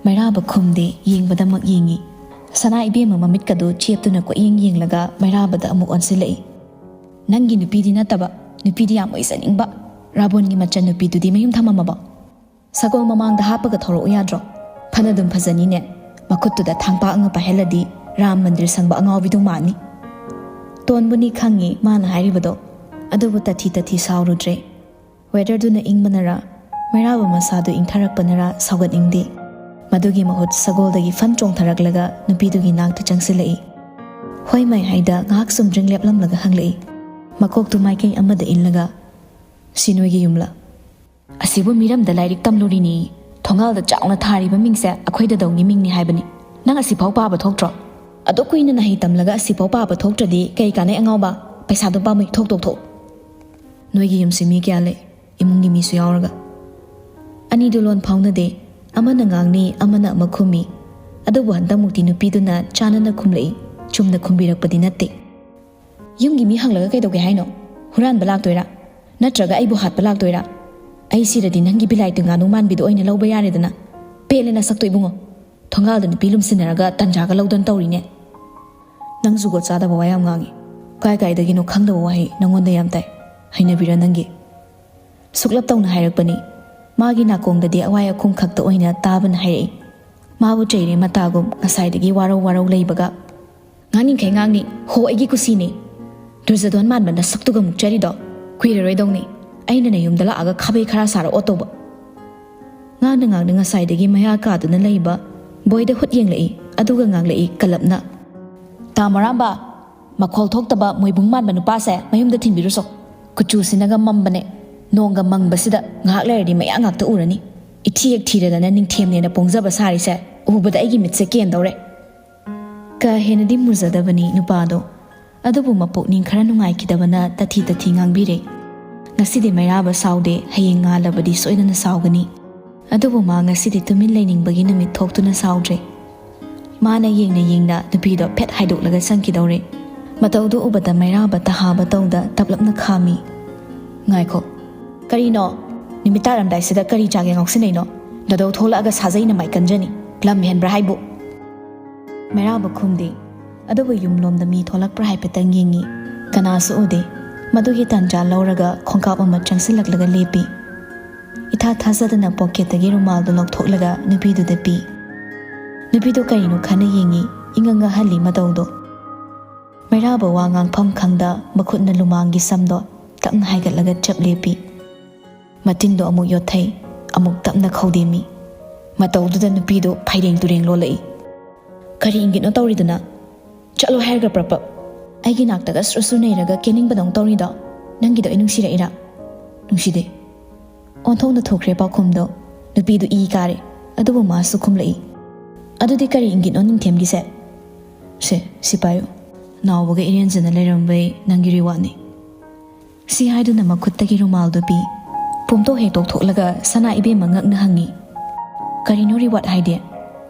ꯃꯩꯔꯥꯕ ꯈꯨꯝꯗꯦ, ꯌꯦꯡꯕꯗꯃꯛ ꯌꯦꯡꯉꯤ꯫ ꯁꯅꯥ ꯏꯕꯦꯝꯃ ꯃꯃꯤꯠꯀꯗꯨ ꯆꯦꯞꯇꯨꯅ ꯀꯣꯏꯌꯦꯡ ꯌꯦꯡꯂꯒ ꯃꯩꯔꯥꯕꯗ ꯑꯃꯨꯛ ꯑꯣꯟꯁꯤꯜꯂꯛꯏ꯫ "ꯅꯪꯒꯤ ꯅꯨꯄꯤꯗꯤ ꯅꯠꯇꯕ, ꯅꯨꯄꯤꯗꯤ ꯌꯥꯝ ꯑꯣꯏꯖꯅꯤꯡꯕ ꯔꯥꯕꯣꯟꯒꯤ ꯃꯆꯟ ꯅꯨꯄꯤꯗꯨꯗꯤ ꯃꯌꯨꯝ ꯊꯝꯃꯝꯃꯕꯣ? ꯁꯒꯣꯜ ꯃꯃꯥꯡꯗ ꯍꯥꯞꯄꯒ ꯊꯧꯔꯛꯎ ꯌꯥꯗ꯭ꯔꯣ? ꯐꯅꯗꯨꯝ ꯐꯖꯅꯤꯅꯦ꯫ ꯃꯈꯨꯠꯇꯨꯗ ꯊꯥꯡꯄꯥꯛ ꯑꯃ ꯄꯥꯏꯍꯜꯂꯗꯤ ꯔꯥꯝ ꯃꯟꯗꯤꯔ ꯁꯪꯕ ꯑꯉꯥꯎꯕꯤꯗꯨ ꯃꯥꯟꯅꯤ꯫" ꯇꯣꯟꯕꯨꯅꯤ ꯈꯪꯉꯤ ꯃꯥꯅ ꯍꯥꯏꯔꯤꯕꯗꯣ, ꯑꯗꯨꯕꯨ ꯇꯊꯤ ꯇꯊꯤ ꯁꯥꯎꯔꯨꯗ꯭ꯔꯦ꯫ ꯋꯦꯗꯔꯗꯨꯅ ꯏꯪꯕꯅꯔꯥ, ꯃꯩꯔꯥꯕ ꯃꯁꯥꯗꯨ ꯏꯪꯊꯔꯛꯄꯅꯔꯥ ꯁꯥꯎꯒꯠꯅꯤꯡꯗꯦ꯫ ꯃꯗꯨꯒꯤ ꯃꯍꯨꯠ ꯁꯒꯣꯜꯗꯒꯤ ꯐꯟ ꯆꯣꯡꯊꯔꯛꯂꯒ ꯅꯨꯄꯤꯗꯨꯒꯤ ꯅꯥꯛꯇ ꯆꯪꯁꯤꯜꯂꯛꯏ꯫ ꯍꯣꯏ ꯃꯥꯏ ꯍꯥꯏꯗ ꯉꯥꯏꯍꯥꯛ ꯆꯨꯝꯗ꯭ꯔꯤꯡ ꯂꯦꯞꯂꯝꯂꯒ ꯍꯪꯂꯛꯏ, ꯃꯀꯣꯛꯇꯨ ꯃꯥꯏꯀꯩ ꯑꯃꯗ ꯏꯜꯂꯒ, "ꯁꯤ ꯅꯣꯏꯒꯤ ꯌꯨꯝꯂ?" "ꯑꯁꯤꯕꯨ ꯃꯤꯔꯝꯗ ꯂꯥꯏꯔꯤꯛ ꯇꯝꯂꯨꯔꯤꯅꯤ꯫ ꯊꯣꯡꯒꯥꯜꯗ ꯆꯥꯎꯅ ꯊꯥꯔꯤꯕ ꯃꯤꯡꯁꯦ ꯑꯩꯈꯣꯏ ꯗꯗꯧꯒꯤ ꯃꯤꯡꯅꯤ ꯍꯥꯏꯕꯅꯤ꯫ ꯅꯪ ꯑꯁꯤꯐꯥꯎ ꯄꯥꯕ ꯊꯣꯛꯇ꯭ꯔꯣ? ꯑꯗꯨꯛ ꯀꯨꯏꯅ ꯅꯍꯩ ꯇꯝꯂꯒ ꯑꯁꯤꯐꯥꯎ ꯄꯥꯕ ꯊꯣꯛꯇ꯭ꯔꯗꯤ ꯀꯩ ꯀꯥꯟꯅꯩ ꯑꯉꯥꯎꯕ? ꯄꯩꯁꯥꯗꯣ ꯄꯥꯝꯃꯨꯏ, ꯊꯣꯛ, ꯊꯣꯛ, ꯊꯣꯛ꯫ ꯅꯣꯏꯒꯤ ꯌꯨꯝꯁꯤ ꯃꯤ ꯀꯌꯥ ꯂꯩ? ꯏꯃꯨꯡꯒꯤ ꯃꯤꯁꯨ ꯌꯥꯎꯔꯒ?" ꯑꯅꯤꯗꯨ ꯂꯣꯟ ꯐꯥꯎꯅꯗꯦ꯫ ꯑꯃꯅ ꯉꯥꯡꯅꯤ, ꯑꯃꯅ ꯑꯃ ꯈꯨꯝꯃꯤ꯫ ꯑꯗꯨꯕꯨ ꯍꯟꯗꯛꯃꯨꯛꯇꯤ ꯅꯨꯄꯤꯗꯨꯅ ꯆꯥꯟꯅꯅ ꯈꯨꯝꯂꯛꯏ꯫ ꯆꯨꯝꯅ ꯈꯨꯝꯕꯤꯔꯛꯄꯗꯤ ꯅꯠꯇꯦ꯫ "ꯌꯨꯝꯒꯤ ꯃꯤ ꯍꯪꯂꯒ ꯀꯩꯗꯧꯒꯦ ꯍꯥꯏꯅꯣ? ꯍꯨꯔꯥꯟꯕ ꯂꯥꯛꯇꯣꯏꯔꯥ? ꯅꯠꯇ꯭ꯔꯒ ꯑꯩꯕꯨ ꯍꯥꯠꯄ ꯂꯥꯛꯇꯣꯏꯔꯥ? ꯑꯩ ꯁꯤꯔꯗꯤ ꯅꯪꯒꯤ ꯕꯤꯂꯥꯏꯇꯤ ꯉꯥꯅꯨ ꯃꯥꯟꯕꯤꯗꯣ ꯑꯣꯏꯅ ꯂꯧꯕ ꯌꯥꯔꯦꯗꯅ꯫ ꯄꯦꯜꯂꯦ ꯅꯁꯛꯇꯣ ꯏꯕꯨꯡꯉꯣ꯫ ꯊꯣꯡꯒꯥꯜꯗ ꯅꯨꯄꯤ ꯂꯨꯝꯁꯤꯟꯅꯔꯒ ꯇꯟꯖꯥꯒ ꯂꯧꯗꯅ ꯇꯧꯔꯤꯅꯦ꯫ ꯅꯪ ꯖꯨꯒꯣꯠ ꯆꯥꯗꯕ ꯋꯥ ꯌꯥꯝ ꯉꯥꯡꯉꯤ꯫ ꯀꯥꯏ ꯀꯥꯏꯗꯒꯤꯅꯣ ꯈꯪꯗꯕ ꯋꯥꯍꯩ ꯅꯪꯉꯣꯟꯗ ꯌꯥꯝ ꯇꯥꯏ꯫ ꯍꯩꯅꯕꯤꯔ ꯅꯪꯒꯤ?" ꯁꯨꯛꯂꯞ ꯇꯧꯅ ꯍꯥꯏꯔꯛꯄꯅꯤ꯫ ꯃꯥꯒꯤ ꯅꯥꯀꯣꯡꯗꯗꯤ ꯑꯋꯥꯏ ꯑꯈꯨꯝ ꯈꯛꯇ ꯑꯣꯏꯅ ꯇꯥꯕꯅ ꯍꯥꯏꯔꯛꯏ꯫ ꯃꯥꯕꯨ ꯆꯩꯔꯦ ꯃꯇꯥꯒꯨꯝ ꯉꯁꯥꯏꯗꯒꯤ ꯋꯥꯔꯧ ꯋꯥꯔꯧ ꯂꯩꯕꯒ꯫ "ꯉꯥꯡꯅꯤꯡꯈꯩ ꯉꯥꯡꯅꯤ, ꯍꯣ, ꯑꯩꯒꯤ ꯀꯨꯁꯤꯅꯤ꯫ ꯗꯨꯔꯖꯗꯣꯟ ꯃꯥꯟꯕ ꯅꯁꯛꯇꯨꯒ ꯃꯨꯛꯆꯔꯤꯗꯣ꯫ ꯀꯨꯏꯔꯔꯣꯏꯗꯧꯅꯤ ꯑꯩꯅ ꯅꯌꯨꯝꯗ ꯂꯥꯛꯑꯒ ꯈꯥꯕꯩ ꯈꯔ ꯁꯥꯔ ꯑꯣꯠꯇꯧꯕ꯫" ꯉꯥꯡꯅ ꯉꯥꯡꯅ ꯉꯁꯥꯏꯗꯒꯤ ꯃꯌꯥ ꯀꯥꯗꯨꯅ ꯂꯩꯕ ꯕꯣꯏꯗ ꯍꯨꯠ ꯌꯦꯡꯂꯛꯏ, ꯑꯗꯨꯒ ꯉꯥꯡꯂꯛꯏ ꯀꯜꯂꯞꯅ꯫ "ꯇꯥ ꯃꯔꯥꯝꯕ, ꯃꯈꯣꯜ ꯊꯣꯛꯇꯕ ꯃꯣꯏꯕꯨꯡ ꯃꯥꯟꯕ ꯅꯨꯄꯥꯁꯦ ꯃꯌꯨꯝꯗ ꯊꯤꯟꯕꯤꯔꯨꯁꯣ꯫ ꯀꯨꯆꯨꯁꯤꯅꯒ ꯃꯝꯕꯅꯦ꯫ ꯅꯣꯡꯒ ꯃꯪꯕꯁꯤꯗ ꯉꯥꯏꯍꯥꯛ ꯂꯩꯔꯗꯤ ꯃꯌꯥ ꯉꯥꯛꯇ ꯎꯔꯅꯤ꯫ ꯏꯊꯤ ꯍꯦꯛ ꯊꯤꯔꯗꯅ ꯅꯤꯡꯊꯦꯝꯅꯦꯅ ꯄꯣꯡꯖꯕ ꯁꯥꯔꯤꯁꯦ ꯎꯕꯗ ꯑꯩꯒꯤ ꯃꯤꯠꯁꯦ ꯀꯦꯟꯗꯧꯔꯦ꯫" ꯀꯥ ꯍꯦꯟꯅꯗꯤ ꯃꯨꯖꯗꯕꯅꯤ ꯅꯨꯄꯥꯗꯣ, ꯑꯗꯨꯕꯨ ꯃꯄꯨꯛꯅꯤꯡ ꯈꯔ ꯅꯨꯡꯉꯥꯏꯈꯤꯗꯕꯅ ꯇꯊꯤ ꯇꯊꯤ ꯉꯥꯡꯕꯤꯔꯦ꯫ "ꯉꯁꯤꯗꯤ ꯃꯩꯔꯥꯕ ꯁꯥꯎꯗꯦ, ꯍꯌꯦꯡ ꯉꯥꯜꯂꯕꯗꯤ ꯁꯣꯏꯗꯅ ꯁꯥꯎꯒꯅꯤ꯫" ꯑꯗꯨꯕꯨ ꯃꯥ ꯉꯁꯤꯗꯤ ꯇꯨꯃꯤꯟ ꯂꯩꯅꯤꯡꯕꯒꯤ ꯅꯨꯃꯤꯠ ꯊꯣꯛꯇꯨꯅ ꯁꯥꯎꯗ꯭ꯔꯦ꯫ ꯃꯥꯅ ꯌꯦꯡꯅ ꯌꯦꯡꯅ ꯅꯨꯄꯤꯗꯣ ꯐꯦꯠ ꯍꯥꯏꯗꯣꯛꯂꯒ ꯆꯪꯈꯤꯗꯧꯔꯦ꯫ ꯃꯇꯧꯗꯨ ꯎꯕꯗ ꯃꯩꯔꯥꯕ ꯇꯍꯥꯕ ꯇꯧꯗ ꯇꯞꯂꯞꯅ ꯈꯥꯝꯃꯤ꯫ "ꯉꯥꯏꯈꯣ꯫ ꯀꯔꯤꯅꯣ? ꯅꯨꯃꯤꯠ ꯇꯥꯔꯝꯗꯥꯏꯁꯤꯗ ꯀꯔꯤ ꯆꯥꯒꯦ ꯉꯥꯎꯁꯤꯟꯅꯩꯅꯣ? ꯅꯗꯧ ꯊꯣꯛꯂꯛꯑꯒ ꯁꯥꯖꯩꯅ ꯃꯥꯏ ꯀꯟꯖꯅꯤ꯫ ꯂꯝ ꯍꯦꯟꯕ꯭ꯔꯥ ꯍꯥꯏꯕꯨ?" ꯃꯩꯔꯥꯕ ꯈꯨꯝꯗꯦ꯫ ꯑꯗꯨꯕꯨ ꯌꯨꯝꯂꯣꯝꯗ ꯃꯤ ꯊꯣꯛꯂꯛꯄ꯭ꯔꯥ ꯍꯥꯏꯐꯦꯠꯇꯪ ꯌꯦꯡꯉꯤ꯫ ꯀꯅꯥꯁꯨ ꯎꯗꯦ꯫ ꯃꯗꯨꯒꯤ ꯇꯥꯟꯖꯥ ꯂꯧꯔꯒ ꯈꯣꯡꯀꯥꯞ ꯑꯃ ꯆꯪꯁꯤꯜꯂꯛꯂꯒ ꯂꯦꯞꯄꯤ꯫ ꯏꯊꯥ ꯊꯥꯖꯗꯅ ꯄꯣꯀꯦꯠꯇꯒꯤ ꯔꯨꯃꯥꯜꯗꯨ ꯂꯧꯊꯣꯛꯂꯒ ꯅꯨꯄꯤꯗꯨꯗ ꯄꯤ꯫ ꯅꯨꯄꯤꯗꯨ ꯀꯔꯤꯅꯣ ꯈꯟꯅ ꯌꯦꯡꯉꯤ, ꯏꯉꯛ ꯉꯛꯍꯜꯂꯤ ꯃꯇꯧꯗꯣ꯫ ꯃꯩꯔꯥꯕ ꯋꯥ ꯉꯥꯡꯐꯝ ꯈꯪꯗ ꯃꯈꯨꯠꯅ ꯂꯨꯃꯥꯡꯒꯤ ꯁꯝꯗꯣ ꯇꯞꯅ ꯍꯥꯏꯒꯠꯂꯒ ꯆꯞ ꯂꯦꯞꯄꯤ꯫ ꯃꯇꯤꯟꯗꯣ ꯑꯃꯨꯛ ꯌꯣꯠꯊꯩ, ꯑꯃꯨꯛ ꯇꯞꯅ ꯈꯧꯗꯦꯝꯃꯤ꯫ ꯃꯇꯧꯗꯨꯗ ꯅꯨꯄꯤꯗꯨ ꯐꯩꯔꯦꯡ ꯇꯨꯔꯦꯡ ꯂꯣꯜꯂꯛꯏ꯫ "ꯀꯔꯤ ꯏꯪꯒꯤꯠꯅꯣ ꯇꯧꯔꯤꯗꯨꯅ? ꯆꯠꯂꯣ ꯍꯥꯏꯔꯒ ꯄ꯭ꯔꯞ ꯄ꯭ꯔꯞ꯫ ꯑꯩꯒꯤ ꯅꯥꯛꯇꯒ ꯁ꯭ꯔꯨ ꯁ꯭ꯔꯨ ꯅꯩꯔꯒ ꯀꯦꯅꯤꯡꯕꯗꯧ ꯇꯧꯔꯤꯗꯣ ꯅꯪꯒꯤꯗꯣ ꯑꯩ ꯅꯨꯡꯁꯤꯔꯛꯏꯔꯥ?" "ꯅꯨꯡꯁꯤꯗꯦ꯫" ꯑꯣꯟꯊꯣꯛꯅ ꯊꯨꯈ꯭ꯔꯦ ꯄꯥꯎꯈꯨꯝꯗꯣ꯫ ꯅꯨꯄꯤꯗꯨ ꯏ ꯀꯥꯔꯦ, ꯑꯗꯨꯕꯨ ꯃꯥꯁꯨ ꯈꯨꯝꯂꯛꯏ꯫ "ꯑꯗꯨꯗꯤ ꯀꯔꯤ ꯏꯪꯒꯤꯠꯅꯣ ꯅꯤꯡꯊꯦꯝꯒꯤꯁꯦ?" "ꯁꯦ, ꯁꯤ ꯄꯥꯏꯌꯨ꯫ ꯅꯥꯎꯕꯒ ꯏꯔꯦꯟꯖꯅ ꯂꯩꯔꯝꯕꯩ ꯅꯪꯒꯤ ꯔꯤꯋꯥꯔꯗꯅꯤ꯫" ꯁꯤ ꯍꯥꯏꯗꯨꯅ ꯃꯈꯨꯠꯇꯒꯤ ꯔꯨꯃꯥꯜꯗꯨ ꯄꯤ꯫ ꯄꯨꯝꯊꯣꯛ ꯍꯦꯛ ꯇꯣꯛꯊꯣꯛꯂꯒ ꯁꯅꯥ ꯏꯕꯦꯝꯃ ꯉꯛꯅ ꯍꯪꯉꯤ, "ꯀꯔꯤꯅꯣ ꯔꯤꯋꯥꯔꯗ ꯍꯥꯏꯗꯤ?"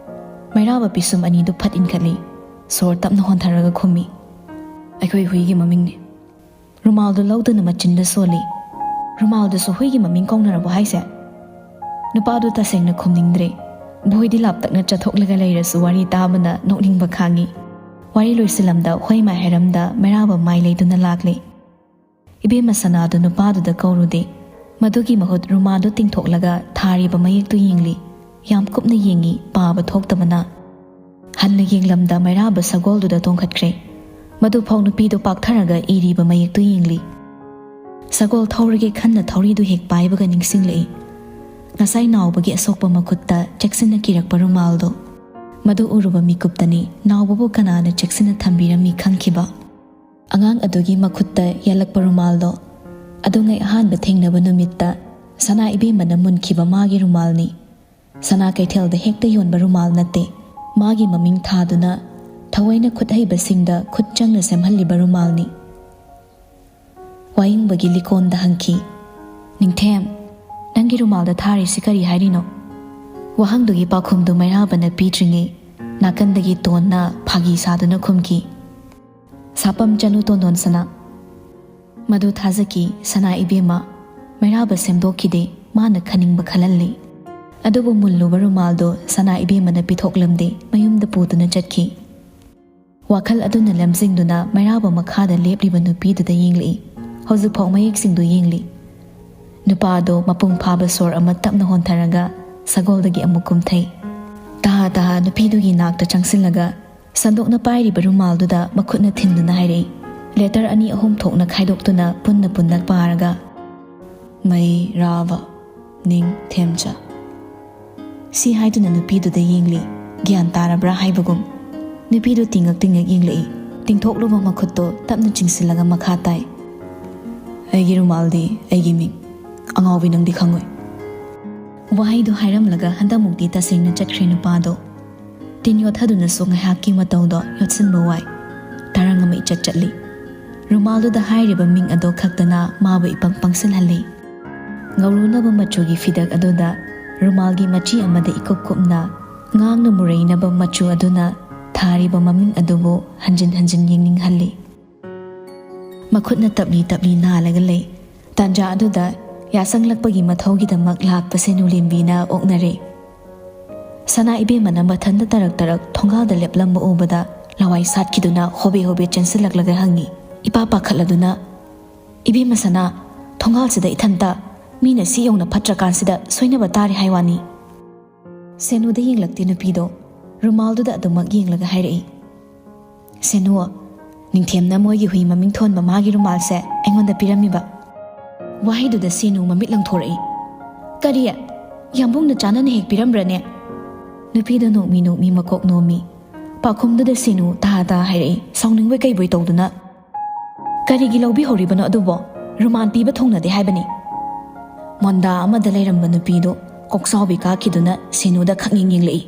ꯃꯩꯔꯥꯕ ꯄꯤꯁꯨꯝ ꯑꯅꯤꯗꯨ ꯐꯠ ꯏꯟꯈꯠꯂꯤ꯫ ꯁꯣꯔ ꯇꯞꯅ ꯍꯣꯟꯊꯔꯒ ꯈꯨꯝꯃꯤ, "ꯑꯩꯈꯣꯏ ꯍꯨꯏꯒꯤ ꯃꯃꯤꯡꯅꯤ꯫" ꯔꯨꯃꯥꯜꯗꯨ ꯂꯧꯗꯨꯅ ꯃꯆꯤꯟꯗ ꯁꯣꯜꯂꯤ꯫ "ꯔꯨꯃꯥꯜꯗꯨꯁꯨ ꯍꯨꯏꯒꯤ ꯃꯃꯤꯡ ꯀꯧꯅꯔꯕꯣ ꯍꯥꯏꯁꯦ?" ꯅꯨꯄꯥꯗꯨ ꯇꯁꯦꯡꯅ ꯈꯨꯝꯅꯤꯡꯗ꯭ꯔꯦ꯫ ꯕꯣꯏꯗꯤ ꯂꯥꯞꯇꯛꯅ ꯆꯠꯊꯣꯛꯂꯒ ꯂꯩꯔꯁꯨ ꯋꯥꯔꯤ ꯇꯥꯕꯅ ꯅꯣꯛꯅꯤꯡꯕ ꯈꯥꯡꯉꯤ꯫ ꯋꯥꯔꯤ ꯂꯣꯏꯁꯤꯜꯂꯝꯗ ꯍꯣꯏ ꯃꯥꯏ ꯍꯥꯏꯔꯝꯗ ꯃꯩꯔꯥꯕ ꯃꯥꯏ ꯂꯩꯗꯨꯅ ꯂꯥꯛꯂꯦ꯫ ꯏꯕꯦꯝꯃ ꯁꯅꯥꯗꯨ ꯅꯨꯄꯥꯗꯨꯗ ꯀꯧꯔꯨꯗꯦ꯫ ꯃꯗꯨꯒꯤ ꯃꯍꯨꯠ ꯔꯨꯃꯥꯜꯗꯨ ꯇꯤꯡꯊꯣꯛꯂꯒ ꯊꯥꯔꯤꯕ ꯃꯌꯦꯛꯇꯨ ꯌꯦꯡꯂꯤ꯫ ꯌꯥꯝ ꯀꯨꯞꯅ ꯌꯦꯡꯉꯤ, ꯄꯥꯕ ꯊꯣꯛꯇꯕꯅ꯫ ꯍꯟꯅ ꯌꯦꯡꯂꯝꯗ ꯃꯩꯔꯥꯕ ꯁꯒꯣꯜꯗꯨꯗ ꯇꯣꯡꯈꯠꯈ꯭ꯔꯦ꯫ ꯃꯗꯨꯐꯥꯎ ꯅꯨꯄꯤꯗꯨ ꯄꯥꯛꯊꯔꯒ ꯏꯔꯤꯕ ꯃꯌꯦꯛꯇꯨ ꯌꯦꯡꯂꯤ꯫ ꯁꯒꯣꯜ ꯊꯧꯔꯒꯦ ꯈꯟꯅ ꯊꯧꯔꯤꯗꯨ ꯍꯦꯛ ꯄꯥꯏꯕꯒ ꯅꯤꯡꯁꯤꯡꯂꯛꯏ꯫ ꯉꯁꯥꯏ ꯅꯥꯎꯕꯒꯤ ꯑꯁꯣꯛꯄ ꯃꯈꯨꯠꯇ ꯆꯦꯛꯁꯤꯟꯅ ꯀꯤꯔꯛꯄ ꯔꯨꯃꯥꯜꯗꯣ꯫ ꯃꯗꯨ ꯎꯔꯨꯕ ꯃꯤꯀꯨꯞꯇꯅꯤ ꯅꯥꯎꯕꯕꯨ ꯀꯅꯥꯅ ꯆꯦꯛꯁꯤꯟꯅ ꯊꯝꯕꯤꯔꯝꯃꯤ ꯈꯪꯈꯤꯕ꯫ ꯑꯉꯥꯡ ꯑꯗꯨꯒꯤ ꯃꯈꯨꯠꯇ ꯌꯥꯜꯂꯛꯄ ꯔꯨꯃꯥꯜꯗꯣ꯫ ꯑꯗꯨꯉꯩ ꯑꯍꯥꯟꯕ ꯊꯦꯡꯅꯕ ꯅꯨꯃꯤꯠꯇ ꯁꯅꯥ ꯏꯕꯦꯝꯃꯅ ꯃꯨꯟꯈꯤꯕ ꯃꯥꯒꯤ ꯔꯨꯃꯥꯜꯅꯤ꯫ ꯁꯅꯥ ꯀꯩꯊꯦꯜꯗ ꯍꯦꯛꯇ ꯌꯣꯟꯕ ꯔꯨꯃꯥꯜ ꯅꯠꯇꯦ꯫ ꯃꯥꯒꯤ ꯃꯃꯤꯡ ꯊꯥꯗꯨꯅ ꯊꯑꯣꯏꯅ ꯈꯨꯠ ꯍꯩꯕꯁꯤꯡꯗ ꯈꯨꯠ ꯆꯪꯅ ꯁꯦꯝꯍꯜꯂꯤꯕ ꯔꯨꯃꯥꯜꯅꯤ꯫ ꯋꯥꯌꯦꯡꯕꯒꯤ ꯂꯤꯀꯣꯟꯗ ꯍꯪꯈꯤ, "ꯅꯤꯡꯊꯦꯝ, ꯅꯪꯒꯤ ꯔꯨꯃꯥꯜꯗ ꯊꯥꯔꯤꯁꯤ ꯀꯔꯤ ꯍꯥꯏꯔꯤꯅꯣ?" ꯋꯥꯍꯪꯗꯨꯒꯤ ꯄꯥꯎꯈꯨꯝꯗꯨ ꯃꯩꯔꯥꯕꯅ ꯄꯤꯗ꯭ꯔꯤꯉꯩ ꯅꯥꯀꯟꯗꯒꯤ ꯇꯣꯟꯅ ꯐꯥꯒꯤ ꯁꯥꯗꯨꯅ ꯈꯨꯝꯈꯤ, "ꯁꯥꯄꯝ ꯆꯅꯨ ꯇꯣꯟꯗꯣꯟ ꯁꯅꯥ꯫" ꯃꯗꯨ ꯊꯥꯖꯈꯤ ꯁꯅꯥ ꯏꯕꯦꯝꯃ꯫ ꯃꯩꯔꯥꯕ ꯁꯦꯝꯗꯣꯛꯈꯤꯗꯦ, ꯃꯥꯅ ꯈꯟꯅꯤꯡꯕ ꯈꯜꯍꯜꯂꯤ꯫ ꯑꯗꯨꯕꯨ ꯃꯨꯜꯂꯨꯕ ꯔꯨꯃꯥꯜꯗꯣ ꯁꯅꯥ ꯏꯕꯦꯝꯃꯅ ꯄꯤꯊꯣꯛꯂꯝꯗꯦ, ꯃꯌꯨꯝꯗ ꯄꯨꯗꯨꯅ ꯆꯠꯈꯤ꯫ ꯋꯥꯈꯜ ꯑꯗꯨꯅ ꯂꯝꯖꯤꯡꯗꯨꯅ ꯃꯩꯔꯥꯕ ꯃꯈꯥꯗ ꯂꯦꯞꯂꯤꯕ ꯅꯨꯄꯤꯗꯨꯗ ꯌꯦꯡꯂꯛꯏ꯫ ꯍꯧꯖꯤꯛꯐꯥꯎ ꯃꯌꯦꯛꯁꯤꯡꯗꯨ ꯌꯦꯡꯂꯤ꯫ ꯅꯨꯄꯥꯗꯣ ꯃꯄꯨꯡ ꯐꯥꯕ ꯁꯣꯔ ꯑꯃ ꯇꯞꯅ ꯍꯣꯟꯊꯔꯒ ꯁꯒꯣꯜꯗꯒꯤ ꯑꯃꯨꯛ ꯀꯨꯝꯊꯩ꯫ ꯇꯍꯥ ꯇꯍꯥ ꯅꯨꯄꯤꯗꯨꯒꯤ ꯅꯥꯛꯇ ꯆꯪꯁꯤꯜꯂꯒ ꯁꯟꯗꯣꯛꯅ ꯄꯥꯏꯔꯤꯕ ꯔꯨꯃꯥꯜꯗꯨꯗ ꯃꯈꯨꯠꯅ ꯊꯤꯟꯗꯨꯅ ꯍꯥꯏꯔꯛꯏ꯫ ꯂꯦꯇꯔ ꯑꯅꯤ ꯑꯍꯨꯝ ꯊꯣꯛꯅ ꯈꯥꯏꯗꯣꯛꯇꯨꯅ ꯄꯨꯟꯅ ꯄꯨꯟꯅ ꯄꯥꯔꯒ, "ꯃꯩ ꯔꯥꯕ ꯅꯤꯡ ꯊꯦꯝꯆꯥ" ꯁꯤ ꯍꯥꯏꯗꯨꯅ ꯅꯨꯄꯤꯗꯨꯗ ꯌꯦꯡꯂꯤ꯫ ꯒ꯭ꯌꯥꯟ ꯇꯥꯔꯕ꯭ꯔꯥ ꯍꯥꯏꯕꯒꯨꯝ꯫ ꯅꯨꯄꯤꯗꯨ ꯇꯤꯡꯉꯛ ꯇꯤꯡꯉꯛ ꯌꯦꯡꯂꯛꯏ꯫ ꯇꯤꯡꯊꯣꯛꯂꯨꯕ ꯃꯈꯨꯠꯇꯣ ꯇꯞꯅ ꯆꯤꯡꯁꯤꯜꯂꯒ ꯃꯈꯥ ꯇꯥꯏ, "ꯑꯩꯒꯤ ꯔꯨꯃꯥꯜꯗꯤ ꯑꯩꯒꯤ ꯃꯤꯡ꯫ ꯑꯉꯥꯎꯕꯤ, ꯅꯪꯗꯤ ꯈꯪꯉꯣꯏ꯫" ꯋꯥꯍꯩꯗꯨ ꯍꯥꯏꯔꯝꯂꯒ ꯍꯟꯗꯛꯃꯨꯛꯇꯤ ꯇꯁꯦꯡꯅ ꯆꯠꯈ꯭ꯔꯦ ꯅꯨꯄꯥꯗꯣ꯫ ꯇꯤꯟ ꯌꯣꯠꯊꯗꯨꯅꯁꯨ ꯉꯥꯏꯍꯥꯛꯀꯤ ꯃꯇꯧꯗꯣ ꯌꯣꯠꯁꯤꯟꯕ ꯋꯥꯏ꯫ ꯇꯔꯪ ꯑꯃ ꯏꯆꯠ ꯆꯠꯂꯤ꯫ ꯔꯨꯃꯥꯜꯗꯨꯗ ꯍꯥꯏꯔꯤꯕ ꯃꯤꯡ ꯑꯗꯣ ꯈꯛꯇꯅ ꯃꯥꯕꯨ ꯏꯄꯪ ꯄꯪꯁꯤꯜꯍꯜꯂꯤ꯫ ꯉꯧꯔꯨꯅꯕ ꯃꯆꯨꯒꯤ ꯐꯤꯗꯛ ꯑꯗꯨꯗ ꯔꯨꯃꯥꯜꯒꯤ ꯃꯆꯤ ꯑꯃꯗ ꯏꯀꯨꯞ ꯀꯨꯞꯅ ꯉꯥꯡꯅ ꯃꯨꯔꯩꯅꯕ ꯃꯆꯨ ꯑꯗꯨꯅ ꯊꯥꯔꯤꯕ ꯃꯃꯤꯡ ꯑꯗꯨꯕꯨ ꯍꯟꯖꯤꯟ ꯍꯟꯖꯤꯟ ꯌꯦꯡꯅꯤꯡꯍꯜꯂꯤ꯫ ꯃꯈꯨꯠꯅ ꯇꯞꯂꯤ ꯇꯞꯂꯤ ꯅꯥꯜꯂꯒ ꯂꯩ꯫ ꯇꯥꯟꯖꯥ ꯑꯗꯨꯗ ꯌꯥꯁꯪꯂꯛꯄꯒꯤ ꯃꯊꯧꯒꯤꯗꯃꯛ ꯂꯥꯛꯄ ꯁꯦꯅꯨ ꯂꯦꯝꯕꯤꯅ ꯑꯣꯛꯅꯔꯦ꯫ ꯁꯅꯥ ꯏꯕꯦꯝꯃꯅ ꯃꯊꯟꯇ ꯇꯔꯛ ꯇꯔꯛ ꯊꯣꯡꯒꯥꯜꯗ ꯂꯦꯞꯂꯝꯕ ꯎꯕꯗ ꯂꯋꯥꯏ ꯁꯥꯠꯈꯤꯗꯨꯅ ꯍꯣꯕꯦ ꯍꯣꯕꯦ ꯆꯦꯟꯁꯤꯜꯂꯛꯂꯒ ꯍꯪꯉꯤ, ꯏꯄꯥ ꯄꯥꯈꯠꯂꯗꯨꯅ, "ꯏꯕꯦꯝꯃ ꯁꯅꯥ, ꯊꯣꯡꯒꯥꯜꯁꯤꯗ ꯏꯊꯟꯇ?" ꯃꯤꯅ ꯁꯤ ꯌꯧꯅ ꯐꯠꯇ꯭ꯔꯀꯥꯟꯁꯤꯗ ꯁꯣꯏꯅꯕ ꯇꯥꯔꯦ ꯍꯥꯏ ꯋꯥꯅꯤ꯫ ꯁꯦꯅꯨꯗ ꯌꯦꯡꯂꯛꯇꯦ ꯅꯨꯄꯤꯗꯣ, ꯔꯨꯃꯥꯜꯗꯨꯗ ꯑꯗꯨꯃꯛ ꯌꯦꯡꯂꯒ ꯍꯥꯏꯔꯛꯏ, "ꯁꯦꯅꯨ, ꯅꯤꯡꯊꯦꯝꯅ ꯃꯣꯏꯒꯤ ꯍꯨꯏ ꯃꯃꯤꯡ ꯊꯣꯟꯕ ꯃꯥꯒꯤ ꯔꯨꯃꯥꯜꯁꯦ ꯑꯩꯉꯣꯟꯗ ꯄꯤꯔꯝꯃꯤꯕ"꯫ ꯋꯥꯍꯩꯗꯨꯗ ꯁꯦꯅꯨ ꯃꯃꯤꯠ ꯂꯪꯊꯣꯔꯛꯏ꯫ "ꯀꯔꯤ? ꯌꯥꯝꯕꯨꯡꯅ ꯆꯥꯟꯅꯅ ꯍꯦꯛ ꯄꯤꯔꯝꯕ꯭ꯔꯅꯦ?" ꯅꯨꯄꯤꯗꯣ ꯅꯣꯛꯃꯤ ꯅꯣꯛꯃꯤ ꯃꯀꯣꯛ ꯅꯣꯝꯃꯤ꯫ ꯄꯥꯎꯈꯨꯝꯗꯨꯗ ꯁꯦꯅꯨ ꯇꯥ ꯇꯥ ꯍꯥꯏꯔꯛꯏ, ꯁꯥꯎꯅꯤꯡꯕꯣꯏ ꯀꯩꯕꯣꯏ ꯇꯧꯗꯨꯅ꯫ "ꯀꯔꯤꯒꯤ ꯂꯧꯕꯤꯍꯧꯔꯤꯕꯅꯣ ꯑꯗꯨꯕꯣ? ꯔꯨꯃꯥꯟ ꯄꯤꯕ ꯊꯨꯡꯅꯗꯦ ꯍꯥꯏꯕꯅꯤ"꯫ ꯃꯣꯟꯗꯥ ꯑꯃꯗ ꯂꯩꯔꯝꯕ ꯅꯨꯄꯤꯗꯨ ꯀꯣꯛꯆꯥꯎꯕꯤ ꯀꯥꯈꯤꯗꯨꯅ ꯁꯦꯅꯨꯗ ꯈꯪꯌꯦꯡ ꯌꯦꯡꯂꯛꯏ꯫